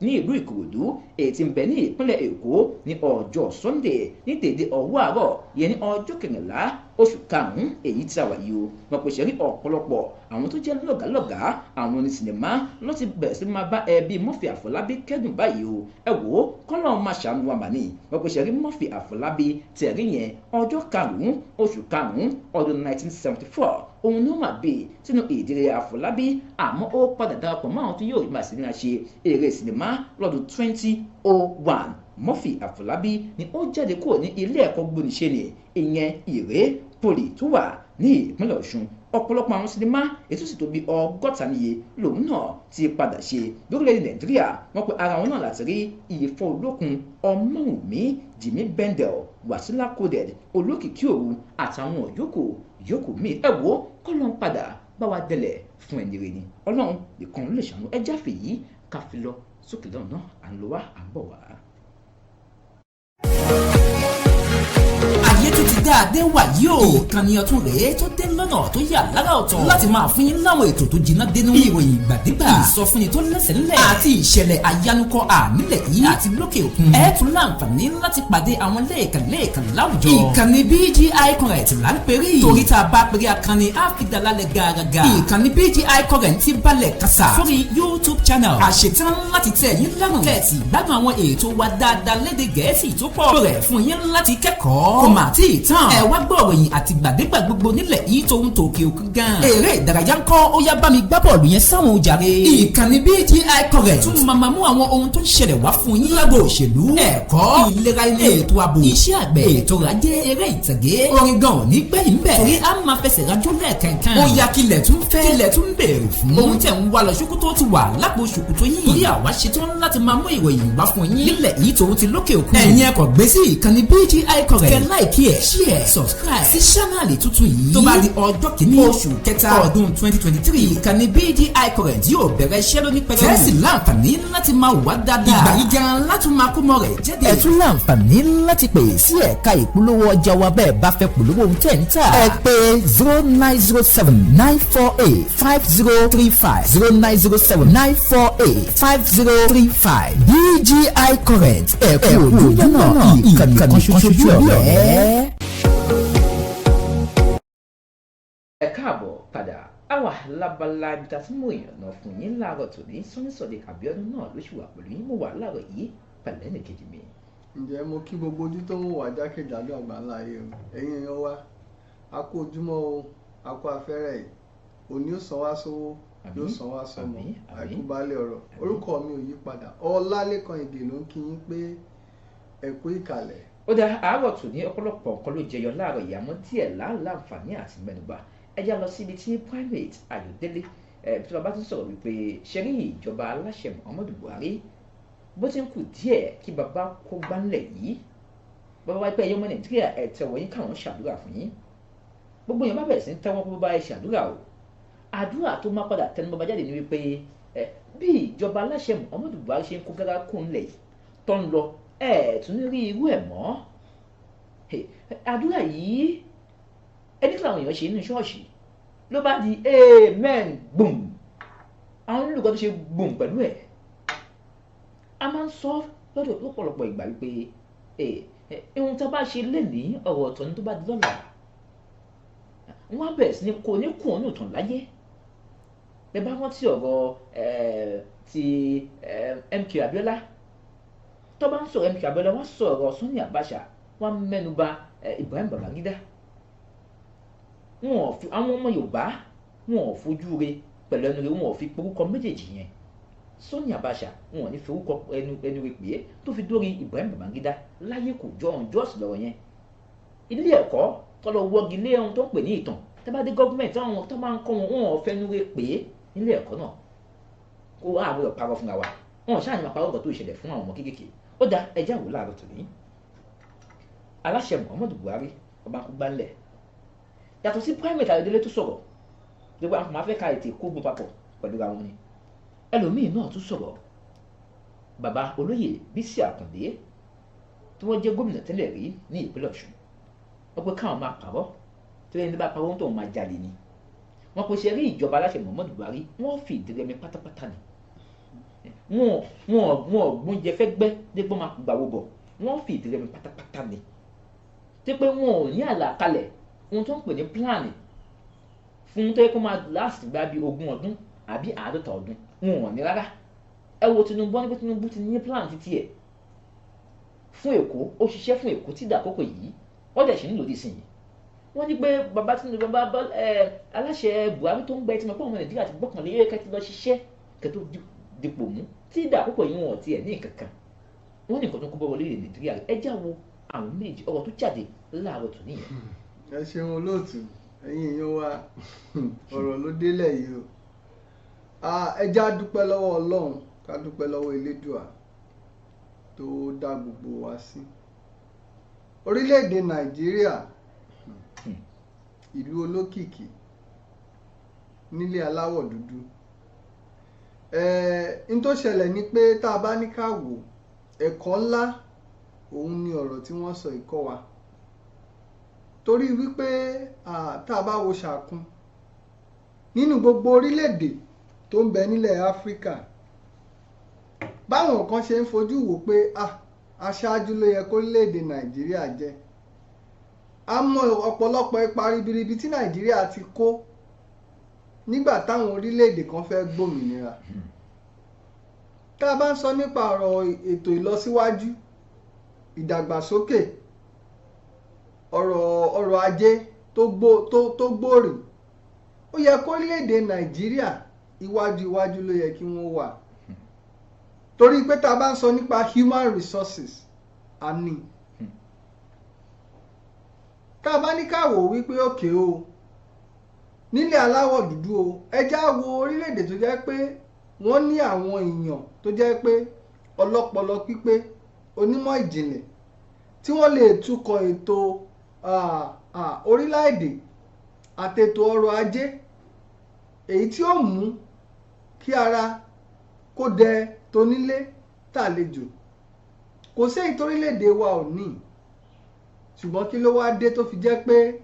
ní ìlú Ìkòròdú, èyí tí ń bẹ ní ìpínlẹ̀ Èkó ní ọjọ́ Sunday ní dédé ọwọ́ àárọ̀, ìyẹn ní ọjọ́ kẹrìnlá oṣù karùn-ún èyí tí a wà yìí o. Wọ́n pèsè rí ọ̀pọ̀lọpọ̀ àwọn tó jẹ́ lọ́gàálọ́gàá àwọn oní sinimá ló ti bẹ̀rẹ̀ sí máa bá ẹbí Murphy Àfọlábí kẹ́dùn báyìí o. Ẹ wò ó, kọ́lọ́ máa ṣàánú wa mà ní. Wọ́n pèsè rí Murphy Àfọlábí tẹ̀rí yẹn ọjọ́ karùn-ún oṣù karùn-ún ọdún 1974 òun ni ó mà bí sínú ìdílé Àfọlábí, àmọ́ ó padà darapọ̀ mọ́ àwọn tó yóò máa sinmi ṣe eré sinimá lọ́dún 2001. Murphy Àfọlábí ni ó jáde kúrò ní ilé ẹ̀kọ́ gbóníṣe ni ìyẹn Ìré Poli tó wà ní ìpínlẹ̀ Ọ̀ṣun. Ọ̀pọ̀lọpọ̀ àwọn sinimá ètò sì tó bí 60 níye lòun náà ti padà ṣe lórílẹ̀‐èdè Nàìjíríà. Wọ́n pe ara wọn náà láti rí Ìfọ́ Olókun, Ọmọ́wùnmí, Jimmy Bendel, Wasila Coded, Olókìkí Òru àtàwọn yòókù míì. Ẹ wo, kọ́ ló ń padà bá wa délẹ̀ fún ẹni rẹ̀ ni Ọlọ́run nìkan ló lè ṣàánú. Ẹ jáfe yìí ká fi lọ sókè lọ́nà náà, à ń lọ wá, à ń bọ̀ wá. Ayé tó ti dáadé wà yìí o. Ìkànnì ọ̀tún rèé tó dé lọ́nà tó yà lára ọ̀tọ̀ láti máa fún yín láwọn ètò tó jiná dénú, ìròyìn ìgbàdégbà, ìsọfúnni tó lẹ́sẹ̀ ńlẹ̀ àti ìṣẹ̀lẹ̀ àyálukọ ànílẹ̀ yìí àti lókè òkun. Ẹ tún láǹfààní láti pàdé àwọn lẹ́ẹ̀kan lẹ́ẹ̀kan láwùjọ. Ìkànnì BGI Current là ń perí, torí tá a bá perí akànnì á fi dalalẹ̀ gàràgà. Ìkànnì BGI Current ti balẹ̀ kásá sórí YouTube channel. Àṣetán láti tẹ̀ yín lọ́rùn kẹ́ẹ̀tì gbádùn àwọn ètò wa dáadáa lédè Gẹ̀ẹ́sì tó pọ̀ rẹ̀ fún yín láti kẹ́kọ̀ọ́. Kò mà tí ì tán, ẹ wá gbọ́ òròyìn àti gbàdégbà gbogbo nílẹ̀ yìí tóun tòkè òkun gan. Eré ìdárayá ń kọ́, ó yá bá mi gbá bọ́ọ̀lù yẹn sáwọn ojàre. Ìkànnì BGI Current tún máa mú àwọn ohun tó ń ṣẹlẹ̀ wá fún yín lágbo òṣèlú, ẹ̀kọ́, ìlera ilé, ètò ààbò, iṣẹ́ àgbẹ̀, ètò ajé, eré ìtàgé, orin gan ò ní gbẹ̀yìn bẹ̀. Torí a máa fẹsẹ̀ rájò lẹ́ẹ̀kankan. Ó yá, kílẹ̀ tún fẹ́, kílẹ̀ tún béèrè fún. Ohun tẹ̀ ń wá lọ ṣòkòtò ti wà lápò ṣòkòtò yìí. Torí àwa ṣetán láti máa mú ìròyìn wá fún yín nílẹ̀ yìí tòun ti lókè òkun. Ẹ̀yin ẹ kàn gbé sí ìkànnì BGI Current, kẹ́ like Like ẹ̀, share, subscribe sí channel tuntun yìí. Tó bá di ọjọ́ kìíní oṣù kẹta ọdún 2023, ìkànnì BGI Current yóò bẹ̀rẹ̀ iṣẹ́ lóní pẹrẹu. Tẹ́sí láǹfààní láti máa wá dáadáa. Ìgbà yìí gan láti máa kó mọ́ rẹ̀ jáde. Ẹ tún láǹfààní láti pè sí ẹ̀ka ìpolówó ọjà wa bẹ́ẹ̀ bá fẹ́ polówó ohun tẹ̀ ń tà. Ẹ pè 09079485035, 09079485035. BGI Current, ẹ̀kú ojúmọ́ náà, ìkànnì kan ṣoṣo bí ọ̀rẹ́. Ẹ káàbọ̀ padà, àwa lábala ibi tá a ti mú ìyànnà fún yín láàárọ̀ tòní. Sọ́nísọ̀dẹ̀ Àbíọ́dún náà ló ṣì wà pẹ̀lú yín. Mo wà láàárọ̀ yìí pẹ̀lú ẹnìkejì mi. Ǹjẹ́ mo kí gbogbo ojú tó ń wò wá jákèjádò àgbáńlá ayé o. Ẹ̀yin èèyàn wa, a kú ojúmọ́ o, a kú afẹ́rẹ́ yìí. Òní ó san wá sówó, yóò san wá sọmọ, àìkú baálé ọ̀rọ̀. Orúkọ mi ò yí padà, Ọlálékan Ìgè ló ń kí yín pé ẹ kú ìkàlẹ̀. Ó dá àárọ̀ tòní, ọ̀pọ̀lọpọ̀ nǹkan ló jẹyọ láàárọ̀ yìí, àmọ́ díẹ̀ láǹfààní àti mẹ́nubà. Ẹ já lọ síbi tí Primate Ayọ̀délé tí bàbá ti sọ̀rọ̀ wípé ṣe rí ìjọba aláṣẹ Muhammadu Buhari bó ti ń kù díẹ̀ kí bàbá kó gbánlẹ̀ yìí. Bàbá wa pé ẹ̀yọ́ ọmọ Nàìjíríà, ẹ tẹ́wọ́ yín káwọn ṣàdúrà fún yín. Gbogbo èèyàn bá bẹ̀rẹ̀ sí ń tẹ́wọ́ pé bàbá ẹ ṣàdúrà o. Àdúrà tó máa padà tẹnu bàbá jáde ní wípé bí ìjọba aláṣẹ Muhammadu Buhari ṣe ń kó gágá kó ńlẹ̀ yìí tó ń lọ, ẹ tún rí irú ẹ̀ mọ́. Àdúrà yìí ẹni tí làwọn èèyàn ṣe nínú ṣọ́ọ̀ṣì ló bá di amen gbùm, àwọn olùkọ́ tó ṣe gbùm pẹ̀lú ẹ̀. A máa ń sọ lọ́dọ̀ lọ́pọ̀lọpọ̀ ìgbà wípé ohun tá a bá ṣe lénìí, ọ̀rọ̀ ọ̀tọ̀ ni tó bá di lọ́la. Wọ́n á bẹ̀rẹ̀ sí ní kó ní kùn ọ́nù tàn láyé. Ẹ bá rántí ọ̀rọ̀ ti MK Abiola, tó bá ń sọ̀rọ̀ MK Abiola, wọ́n sọ̀rọ̀ Sani Abacha, wọ́n mẹ́nuba Ibrahim Babangida. Wọn ò fi àwọn ọmọ Yorùbá, wọn ò fojú re pẹ̀lú ẹnu re, wọn ò fi porúkọ méjèèjì yẹn. Sani Abacha, wọn ò ní fi orúkọ ẹnu re pè é tó fi dórí Ibrahim Babangida láyé, kò jọ ọ̀hún jọ́ọ̀sì lọ́rọ̀ yẹn. Ilé ẹ̀kọ́ tọ́lọ wọ́gi lé ohun tó ń pè ní ìtàn, tẹ́ bá dé gọ́ọ̀mẹ̀ntì àwọn tó máa ń kọ́ wọn, wọn ò fẹnu re pè é nílé ẹ̀kọ́ náà. Kó àbúrò parọ́ fúnra wa, wọn ò ṣáà ní máa parọ́ ọ̀gọ̀ tó ìṣẹ̀lẹ̀ fún àwọn ọmọ kéékèèké. Ó da ẹjẹ́ àwò láàárọ̀ tòní. Aláṣẹ Muhammadu Buhari ọba kú gbálẹ̀, yàtọ̀ sí Primate Ayọ̀délé tó sọ̀rọ̀ gbogbo àwọn máa fẹ́ ka ètè kógun papọ̀ pẹ̀lú àwọn ni ẹlòmíín náà tún sọ̀rọ̀. Bàbá olóyè Bísí Àkàndé tí wọ́n jẹ́ gómìnà tẹ́lẹ̀ rí ní ìpínlẹ̀ Ọ̀ṣun, wọ́n pé káwọn máa pàrọ̀ tó yẹn bá parọ́ tó máa jalè ni. Wọ́n pè ṣe rí ìjọba aláṣẹ Muhammadu Buhari, wọ́n fi ìdí rẹmi pátápátá ni. Wọ́n gbóúnjẹ fẹ́ gbẹ́ dípò máa gbàwó bọ̀, wọ́n fi ìdí rẹmi pátápátá ni. Tí pé wọn ò ní àlàkalẹ̀ ohun tó ń pè ní pílánì fún tó yẹ kó máa last gba bí 20 ọdún àbí 50 ọdún, wọn ò ní rárá. Ẹ wo Tinubu, ní pé Tinubu ti ní plan títí ẹ̀ fún Èkó, ó ṣiṣẹ́ fún Èkó tí dàkókò yìí wọ́n dẹ̀ ṣe ń lòdì sí yìí. Wọ́n ní pé bàbá Tinubu, bàbá aláṣẹ Buhari tó ń gbẹ tí mo pọ̀ ọmọ Nàìjíríà ti gbọ́kànlé kẹ́tí lọ ṣiṣẹ́ kẹ́tó dipò mú tí dàkókò yìí wọn ò tiẹ̀ ní nǹkan kan. Wọ́n ní nǹkan tó ń kó bọ́ wọlé Nàìjíríà. Ẹ já wo àwọn méjì ọ̀rọ̀ tó jáde láàárọ̀ tòní yẹn. Ẹ ṣeun olóòtú, ẹ̀yin èèyàn wa, ọ̀rọ̀ ló délẹ̀ yìí o. Ẹ já dúpẹ́ lọ́wọ́ Ọlọ́run, ká dúpẹ́ lọ́wọ́ Elédùà tó dá gbogbo wa sí. Orílẹ̀-èdè Nàìjíríà, ìlú olókìkí nílé aláwọ̀ dúdú. N tó ṣẹlẹ̀ ni pé tá a bá ní ká wò, ẹ̀kọ́ ńlá òun ni ọ̀rọ̀ tí wọ́n sọ ìkọ́ wa. Torí wípé tá a bá wo ṣàkún nínú gbogbo orílẹ̀-èdè tó ń bẹ nílẹ̀ Áfíríkà, báwọn kan ṣe ń fojú wò pé aṣáájú ló yẹ kórílẹ̀-èdè Nàìjíríà jẹ́. A mọ ọ̀pọ̀lọpọ̀ ipa ribiribi tí Nàìjíríà ti kó nígbà táwọn orílẹ̀-èdè kan fẹ́ gbòmìnira. Tá a bá ń sọ nípa ọ̀rọ̀ ètò ìlọsíwájú, ìdàgbàsókè, ọrọ̀ ajé tó gbòòrò, ó yẹ kórílẹ̀-èdè Nàìjíríà iwájú iwájú ló yẹ kí wọ́n wà. Torí pé tá a bá ń sọ nípa human resources, a ní. Tá a bá ní ká wò wípé òkè o, nílẹ̀ aláwọ̀ dúdú o, ẹ já wo orílẹ̀-èdè tó jẹ́ pé wọ́n ní àwọn èèyàn tó jẹ́ pé ọlọ́pọlọ pípé, onímọ̀ ìjìnlẹ̀ tí wọ́n lè tukọ̀ ètò orílẹ̀-èdè àtètò ọrọ̀ ajé èyí tí ó mú kí ara kó dẹ tonílé tàlejò. Kò sí èyí torílẹ̀-èdè wa ò ní, ṣùgbọ́n kí ló wá dé tó fi jẹ́ pé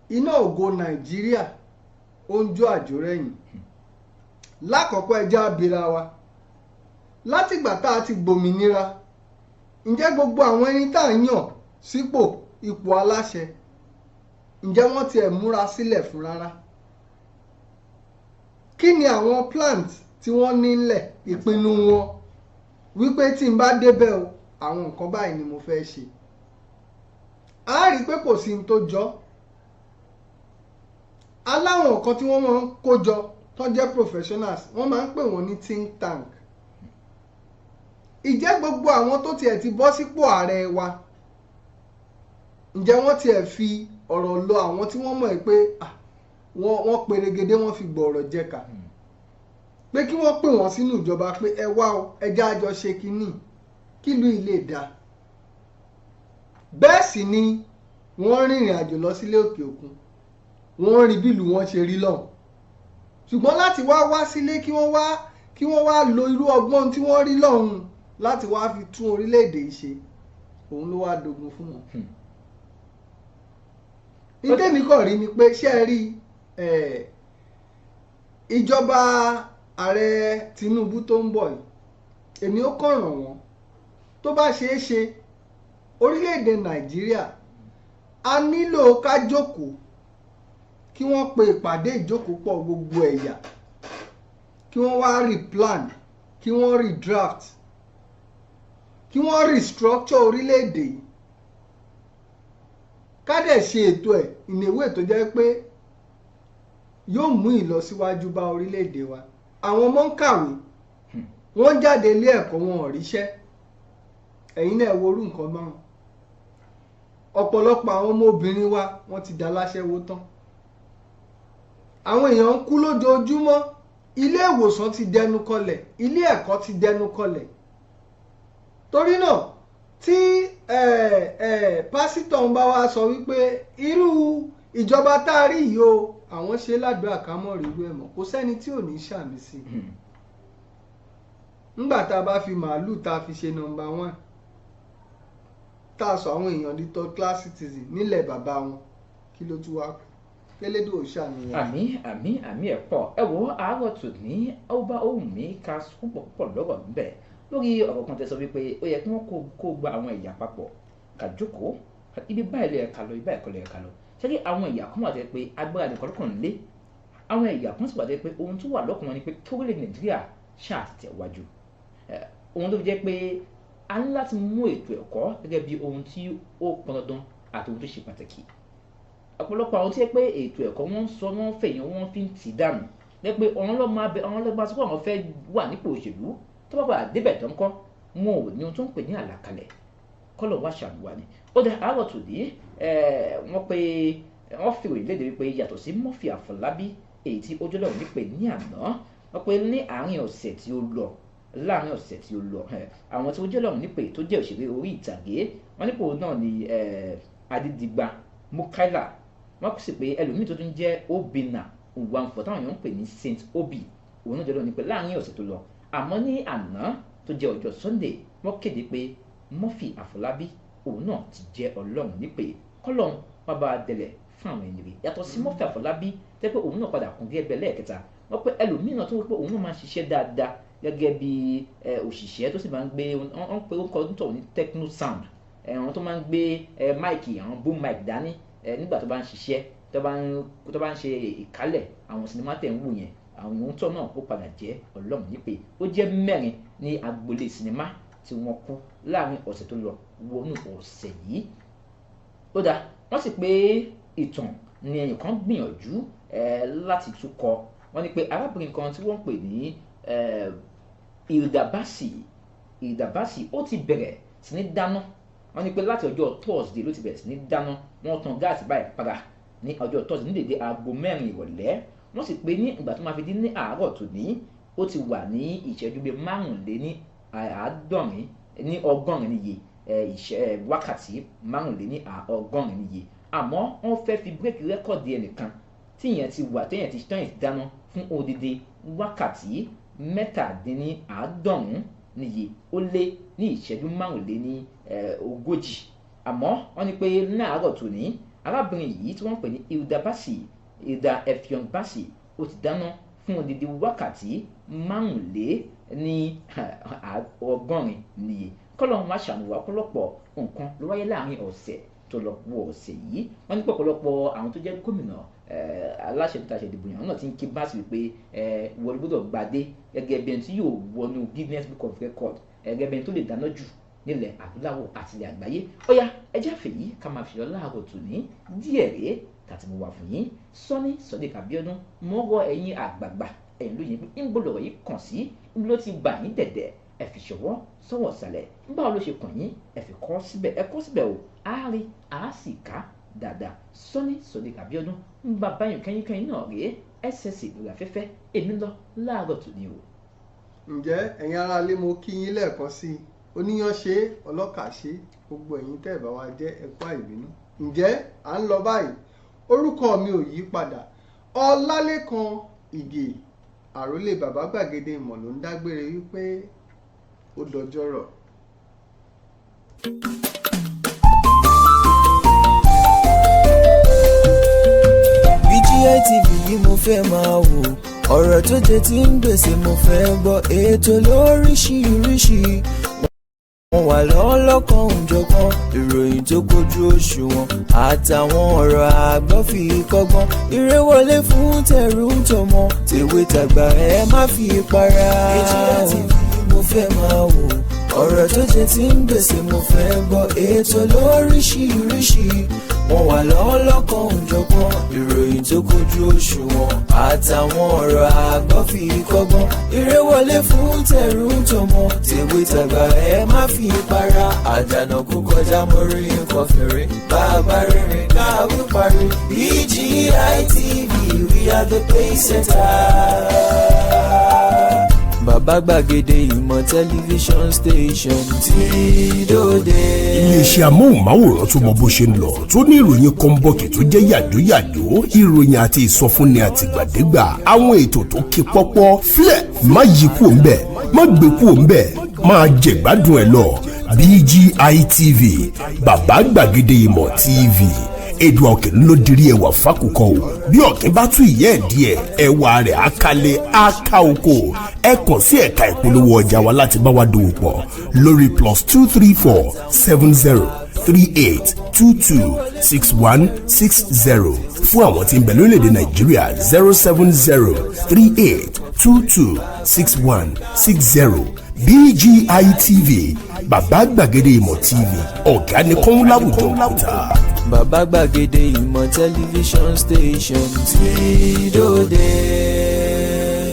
iná ògo Nàìjíríà ó ń jó àjórẹ̀yìn? Lákọ̀ọ́kọ́, ẹja abira wa, látìgbà tá a ti gbòmìnira, ǹjẹ́ gbogbo àwọn ẹni tá à ń yàn sípò ipò aláṣẹ, ǹjẹ́ wọ́n tiẹ̀ múra sílẹ̀ fún rárá? Kí ni àwọn plans tí wọ́n ní nílẹ̀, ìpinnu wọn wípé tí n bá débẹ̀ o, àwọn nǹkan báyìí ni mo fẹ́ ṣe? A rí i pé kò sí ní tó jọ. Aláwọn nǹkan tí wọ́n máa ń kó jọ tó jẹ́ professionals, wọ́n máa ń pè wọ́n ní think tank. Ìjẹ́ gbogbo àwọn tó tiẹ̀ ti bọ́ sípò ààrẹ wa, ǹjẹ́ wọ́n tiẹ̀ fi ọ̀rọ̀ lọ àwọn tí wọ́n mọ̀ pé wọ́n perégedé, wọ́n fi gbọ̀rọ̀ jẹ̀ka, pé kí wọ́n pè wọ́n sínú ìjọba pé ẹ wá o, ẹ jẹ́ àjọ ṣe kínní kílùú ilé dá? Bẹ́ẹ̀ sì ni wọ́n rìnrìn àjò lọ sílé òkè òkun, wọ́n rí bílù wọn ṣe rí lọ́hùn. Ṣùgbọ́n láti wá wá sílé, kí wọ́n wá lo irú ọgbọ́n tí wọ́n rí lọ́hùn láti wá fi tún orílẹ̀-èdè yìí ṣe, òun ló wá dogun fún wọn. Ìtẹ́mi kàn rí ni pé, ṣé ẹ rí ìjọba ààrẹ Tinubu tó ń bọ̀ yìí, èmi ó kàn ràn wọ́n, tó bá ṣeé ṣe, orílẹ̀-èdè Nàìjíríà a nílò ká jókòó, kí wọ́n pe ìpàdé ìjókòó pọ̀ gbogbo ẹ̀yà, kí wọ́n wá replan, kí wọ́n redraft, kí wọ́n restructure orílẹ̀-èdè yìí, ká dẹ̀ ṣe ètò ẹ̀ in a way tó jẹ́ pé yóò mú ìlọsíwájú bá orílẹ̀-èdè wa. Àwọn ọmọ ń kàwé, wọ́n ń jáde ilé ẹ̀kọ́, wọn ò ríṣẹ́. Ẹ̀yin náà wo orú nǹkan márùn. Ọ̀pọ̀lọpọ̀ àwọn ọmọbìnrin wa, wọ́n ti da láṣẹ́wó tán. Àwọn èèyàn ń kú lójoojúmọ́. Ilé ìwòsàn ti dẹnu kọlẹ̀, ilé ẹ̀kọ́ ti dẹnu kọlẹ̀. Torí náà, tí pásítọ̀ ń bá wa sọ wípé irú ìjọba tá a rí yìí o, àwọn ṣe ládùúgbò àkámọ́ rí irú ẹ̀ mọ́, kò sẹ́ni tí ò ní ṣàmì sí i. Ńgbà tá a bá fi màálù tá a fi ṣe number one, tá a sọ àwọn èèyàn di third class citizen nílẹ̀ bàbá wọn, kí ló tún wá kù? Kélédò ò ṣàmì wọn. Àmín, àmín, àmín. Ẹ̀ pọ̀. Ẹ wo, àárọ̀ tòní, ó bá ohùn mi ká púpọ̀ púpọ̀ lọ́rọ̀ níbẹ̀ lórí ọ̀rọ̀ kan tẹ́ sọ wípé ó yẹ kí wọ́n kó gba àwọn ẹ̀yà papọ̀, ká jókòó, ibi báyìí ló yẹ ká lọ, ibi báyìí kọ́ ló yẹ ká lọ. Ṣé kí àwọn ẹ̀yà kan wà tẹ́ pé agbára nìkan lọ́kàn lé, àwọn ẹ̀yà kan sì wà tẹ́ pé ohun tó wà lọ́kàn wọn ni pé kí orílẹ̀ Nàìjíríà ṣáà ti tẹ̀wájú. Ohun tó fi jẹ́ pé a ní láti mú ètò ẹ̀kọ́ gẹ́gẹ́ bí ohun tí ó pọn dandan àti ohun tó ṣe pàtàkì. Ọ̀pọ̀lọpọ̀ àwọn tí yẹ pé ètò ẹ̀kọ́, wọ́n ń sọ, wọ́n ń fẹ̀yìn, wọ́n fi ń tì dànù lẹ́ pé àwọn lọ́ máa bẹ, àwọn lọ́ máa sọ pé àwọn fẹ́ wà nípò òṣèlú, tó bá padà débẹ̀ tó ń kọ́, wọn ò ní ohun tó ń pè ní àlàkalẹ̀. Kọ́lọ̀ wá ṣàlùwà ni. Ó dá àárọ̀ tòní. Wọ́n pé wọ́n fi òye léde wípé yàtọ̀ sí Murphy Àfọlábí, èyí tí ojúlọ́run nípè ní àná, wọ́n pé ní àárín ọ̀sẹ̀ tí ó lọ, láàárín ọ̀sẹ̀ tí ó lọ, àwọn tí ojúlọ́run nípè tó jẹ́ òṣèré orí ìtàgé, wọ́n nípò náà ní Adídìgbà Mukaila. Wọ́n sì pé ẹlòmíì tó tún jẹ́ Obinna Nwanfọ, táwọn èèyàn ń pè ní Saint Obi, òun náà jẹ́ lọ́nà nípè láàárín ọ̀sẹ̀ tó lọ. Àmọ́ ní àná tó jẹ́ ọjọ́ Sunday, wọ́n kéde pé Murphy Àfọlábí, òun náà ti jẹ́ Ọlọ́run nípè. Kọ́lọ́run wá bá a dẹlẹ̀ fún àwọn ènìyàn. Yàtọ̀ sí Murphy Àfọlábí tẹ́ pé òun náà padà kún gẹ́gẹ́ bẹ́ẹ̀ lẹ́ẹ̀kẹta, wọ́n pé ẹlòmíì náà tó wípé òun náà máa ń ṣiṣẹ́ dáadáa gẹ́gẹ́ bí òṣìṣẹ́, tó sì máa ń gbé, wọ́n pe orúkọ nítorí ní Techno Sound, àwọn tó máa ń gbé mic, àwọn boom mic dání nígbà tó bá ń ṣiṣẹ́, tó bá ń ṣe ìkálẹ̀ àwọn sinimá tẹ̀ ń wò yẹn, àwọn ìhun tó náà ó padà jẹ́ Ọlọ́run nípè. Ó jẹ́ mẹ́rin ní agboolé sinimá tí wọ́n kú láàrin ọ̀sẹ̀ tó lọ wọnú ọ̀sẹ̀ yìí. Ó dáa, wọ́n sì pé ìtàn ni ẹnìkan gbìyànjú láti tún kọ. Wọ́n ní pé arábìnrin kan tí wọ́n ń pè ní Hilda Baci, Hilda Baci, ó ti bẹ̀rẹ̀ sí ní dáná. Wọ́n ní pé láti ọjọ́ Thursday ló ti bẹ̀rẹ̀ sí ní dáná. Wọ́n tan gáàsì báyìí padà ní ọjọ́ Thursday ní dédé aago 4 ìrọ̀lẹ́. Wọ́n sì pé ní ìgbà tó máa fi dín ní àárọ̀ tòní, ó ti wà ní ìṣẹ́jú bíi 75 ní 80 níye. ìṣẹ́ wákàtí 85 níye. Àmọ́ wọ́n fẹ́ fi break record ẹnìkan tíyẹn ti wà, téyẹn ti tán dáná fún odidi wákàtí 97 níye ó lé ní ìṣẹ́jú 45. Àmọ́ wọ́n ní pé láàárọ̀ tòní, arábìnrin yìí tí wọ́n ń pè ní Hilda Baci, Hilda Effiong Baci, ó ti dáná fún odidi wákàtí 85 níye. Kọ́lọ́run má ṣàánú wa. Ọ̀pọ̀lọpọ̀ nǹkan ló wáyé láàrin ọ̀sẹ̀ tó lọ wọ ọ̀sẹ̀ yìí. Wọ́n ní pọ̀pọ̀lọpọ̀ àwọn tó jẹ́ gómìnà, aláṣẹ tó taṣẹ ìdìbò yàn náà ti ń ké Baci wípé wọ́n gbọ́dọ̀ gbadé gẹ́gẹ́ bí ẹni tí yóò wọnú Guinness Book of Record gẹ́gẹ́ bí ẹni tó lè dáná jù nílẹ̀ adúláwọ̀ àti ilẹ̀ àgbáyé. Ó yá, ẹjẹ́ àfẹ̀yí ká máa fi lọ láàárọ̀ tòní. Díẹ̀ rèé tàti mo wà fún yín. Sọ́ní Sodiq Abiodun mọ́rọ́. Ẹ̀yin àgbààgbà, ẹ̀yin lóye pé ń bọ̀ lọ̀rọ̀ yìí kàn sí ń ló ti bà yín dẹ̀dẹ̀. Ẹ fi ṣọwọ́ sọ́wọ́ ìsàlẹ̀. Báwo ló ṣe kàn yín? Ẹ fi kọ́ síbẹ̀, ẹ kọ́ síbẹ̀ o. Á rí, á sì ká dáadáa. Sọ́ní Sodiq Abiodun ń bá báyìí kẹ́yìnkẹ́yìn náà rèé, ssc lórí afẹ́fẹ́. Èmi lọ láàárọ̀ tòní o. Ǹjẹ́ ẹ̀yin aráalé, mo kí yín lẹ́ẹ̀kan sí i. Oníyàn ṣe, ọlọ́kà ṣe, gbogbo ẹ̀yin tẹ́ ẹ̀ bá wa jẹ́, ẹ̀kọ́ àìbínú. Ǹjẹ́ à ń lọ báyìí. Orúkọ mi ò yí padà, Ọlálékan Ìgè, àrólé bàbá gbàgede ìmọ̀, ló ń dágbére wípé ó dọjọ́rọ̀. BGI TV yìí mo fẹ́ máa wò. Ọ̀rọ̀ tó jẹ ti ń gbèsè mo fẹ́ gbọ́. Ètò lóríṣiríṣi, wọ́n wà lọ́lọ́kan òjọ̀kan. Ìròyìn tó kojú òṣùwọ̀n àtàwọn ọ̀rọ̀ àgbọ́ fi kọ́gbọ́n. Eré wọlé fún tẹ̀rù tọmọ, tèwe tàgbà, ẹ má fi para. BGI TV mo fẹ́ máa wò. Ọ̀rọ̀ tó jẹ ti ń gbèsè mo fẹ́ gbọ́. Ètò lóríṣiríṣi, wọ́n wà lọ́lọ́kan òjọ̀kan. Ìròyìn tó kojú òṣùwọ̀n àtàwọn ọ̀rọ̀ àgbọ́ fi kọ́gbọ́n. Eré wọlé fún tẹ̀rù tọmọ, tèwe tàgbà, ẹ má fi para. Àdànà kú kọjá, mo rí nǹkan fèrè. Bàbá rere káwí parí. BGI TV, we are the pace setter. Bàbá gbàgede ìmọ̀ tẹlifíṣọ̀n station tí dòde. Iléeṣẹ́ amóhùnmáwòrán tó mọ bó ṣe ń lọ, tó ní ìròyìn kọ́ńbọ̀kì tó jẹ́ yàjóyàjó, ìròyìn àti ìsọfúnni àtìgbàdégbà, àwọn ètò tó ké pọ́pọ́ fílẹ̀. Má yí kúò ńbẹ̀, má gbé kúò ńbẹ̀, máa jẹ̀gbádùn ẹ̀ lọ. BGI TV, bàbá gbàgede ìmọ̀ TV. Èdùà òkè ló dirí ẹwà fákùkọ o. Bí ọ̀kín bá tún ìyẹ́ ẹ̀ díẹ̀, ẹwà rẹ̀ á kalẹ̀, á ká oko. Ẹ kàn sí ẹ̀ka ìpolówó ọjà wa láti bá wa dòwò pọ̀ lórí +234 70 38 22 61 60. Fún àwọn tí ń bẹ lórílẹ̀‐èdè Nàìjíríà, 07038226160. BGI TV, bàbá gbàgede ìmọ̀ TV, ọ̀gá ni kọ́ń láwùjọ òkúta. Bàbá gbàgede ìmọ̀ tẹlifíṣọ̀n station tí dòde.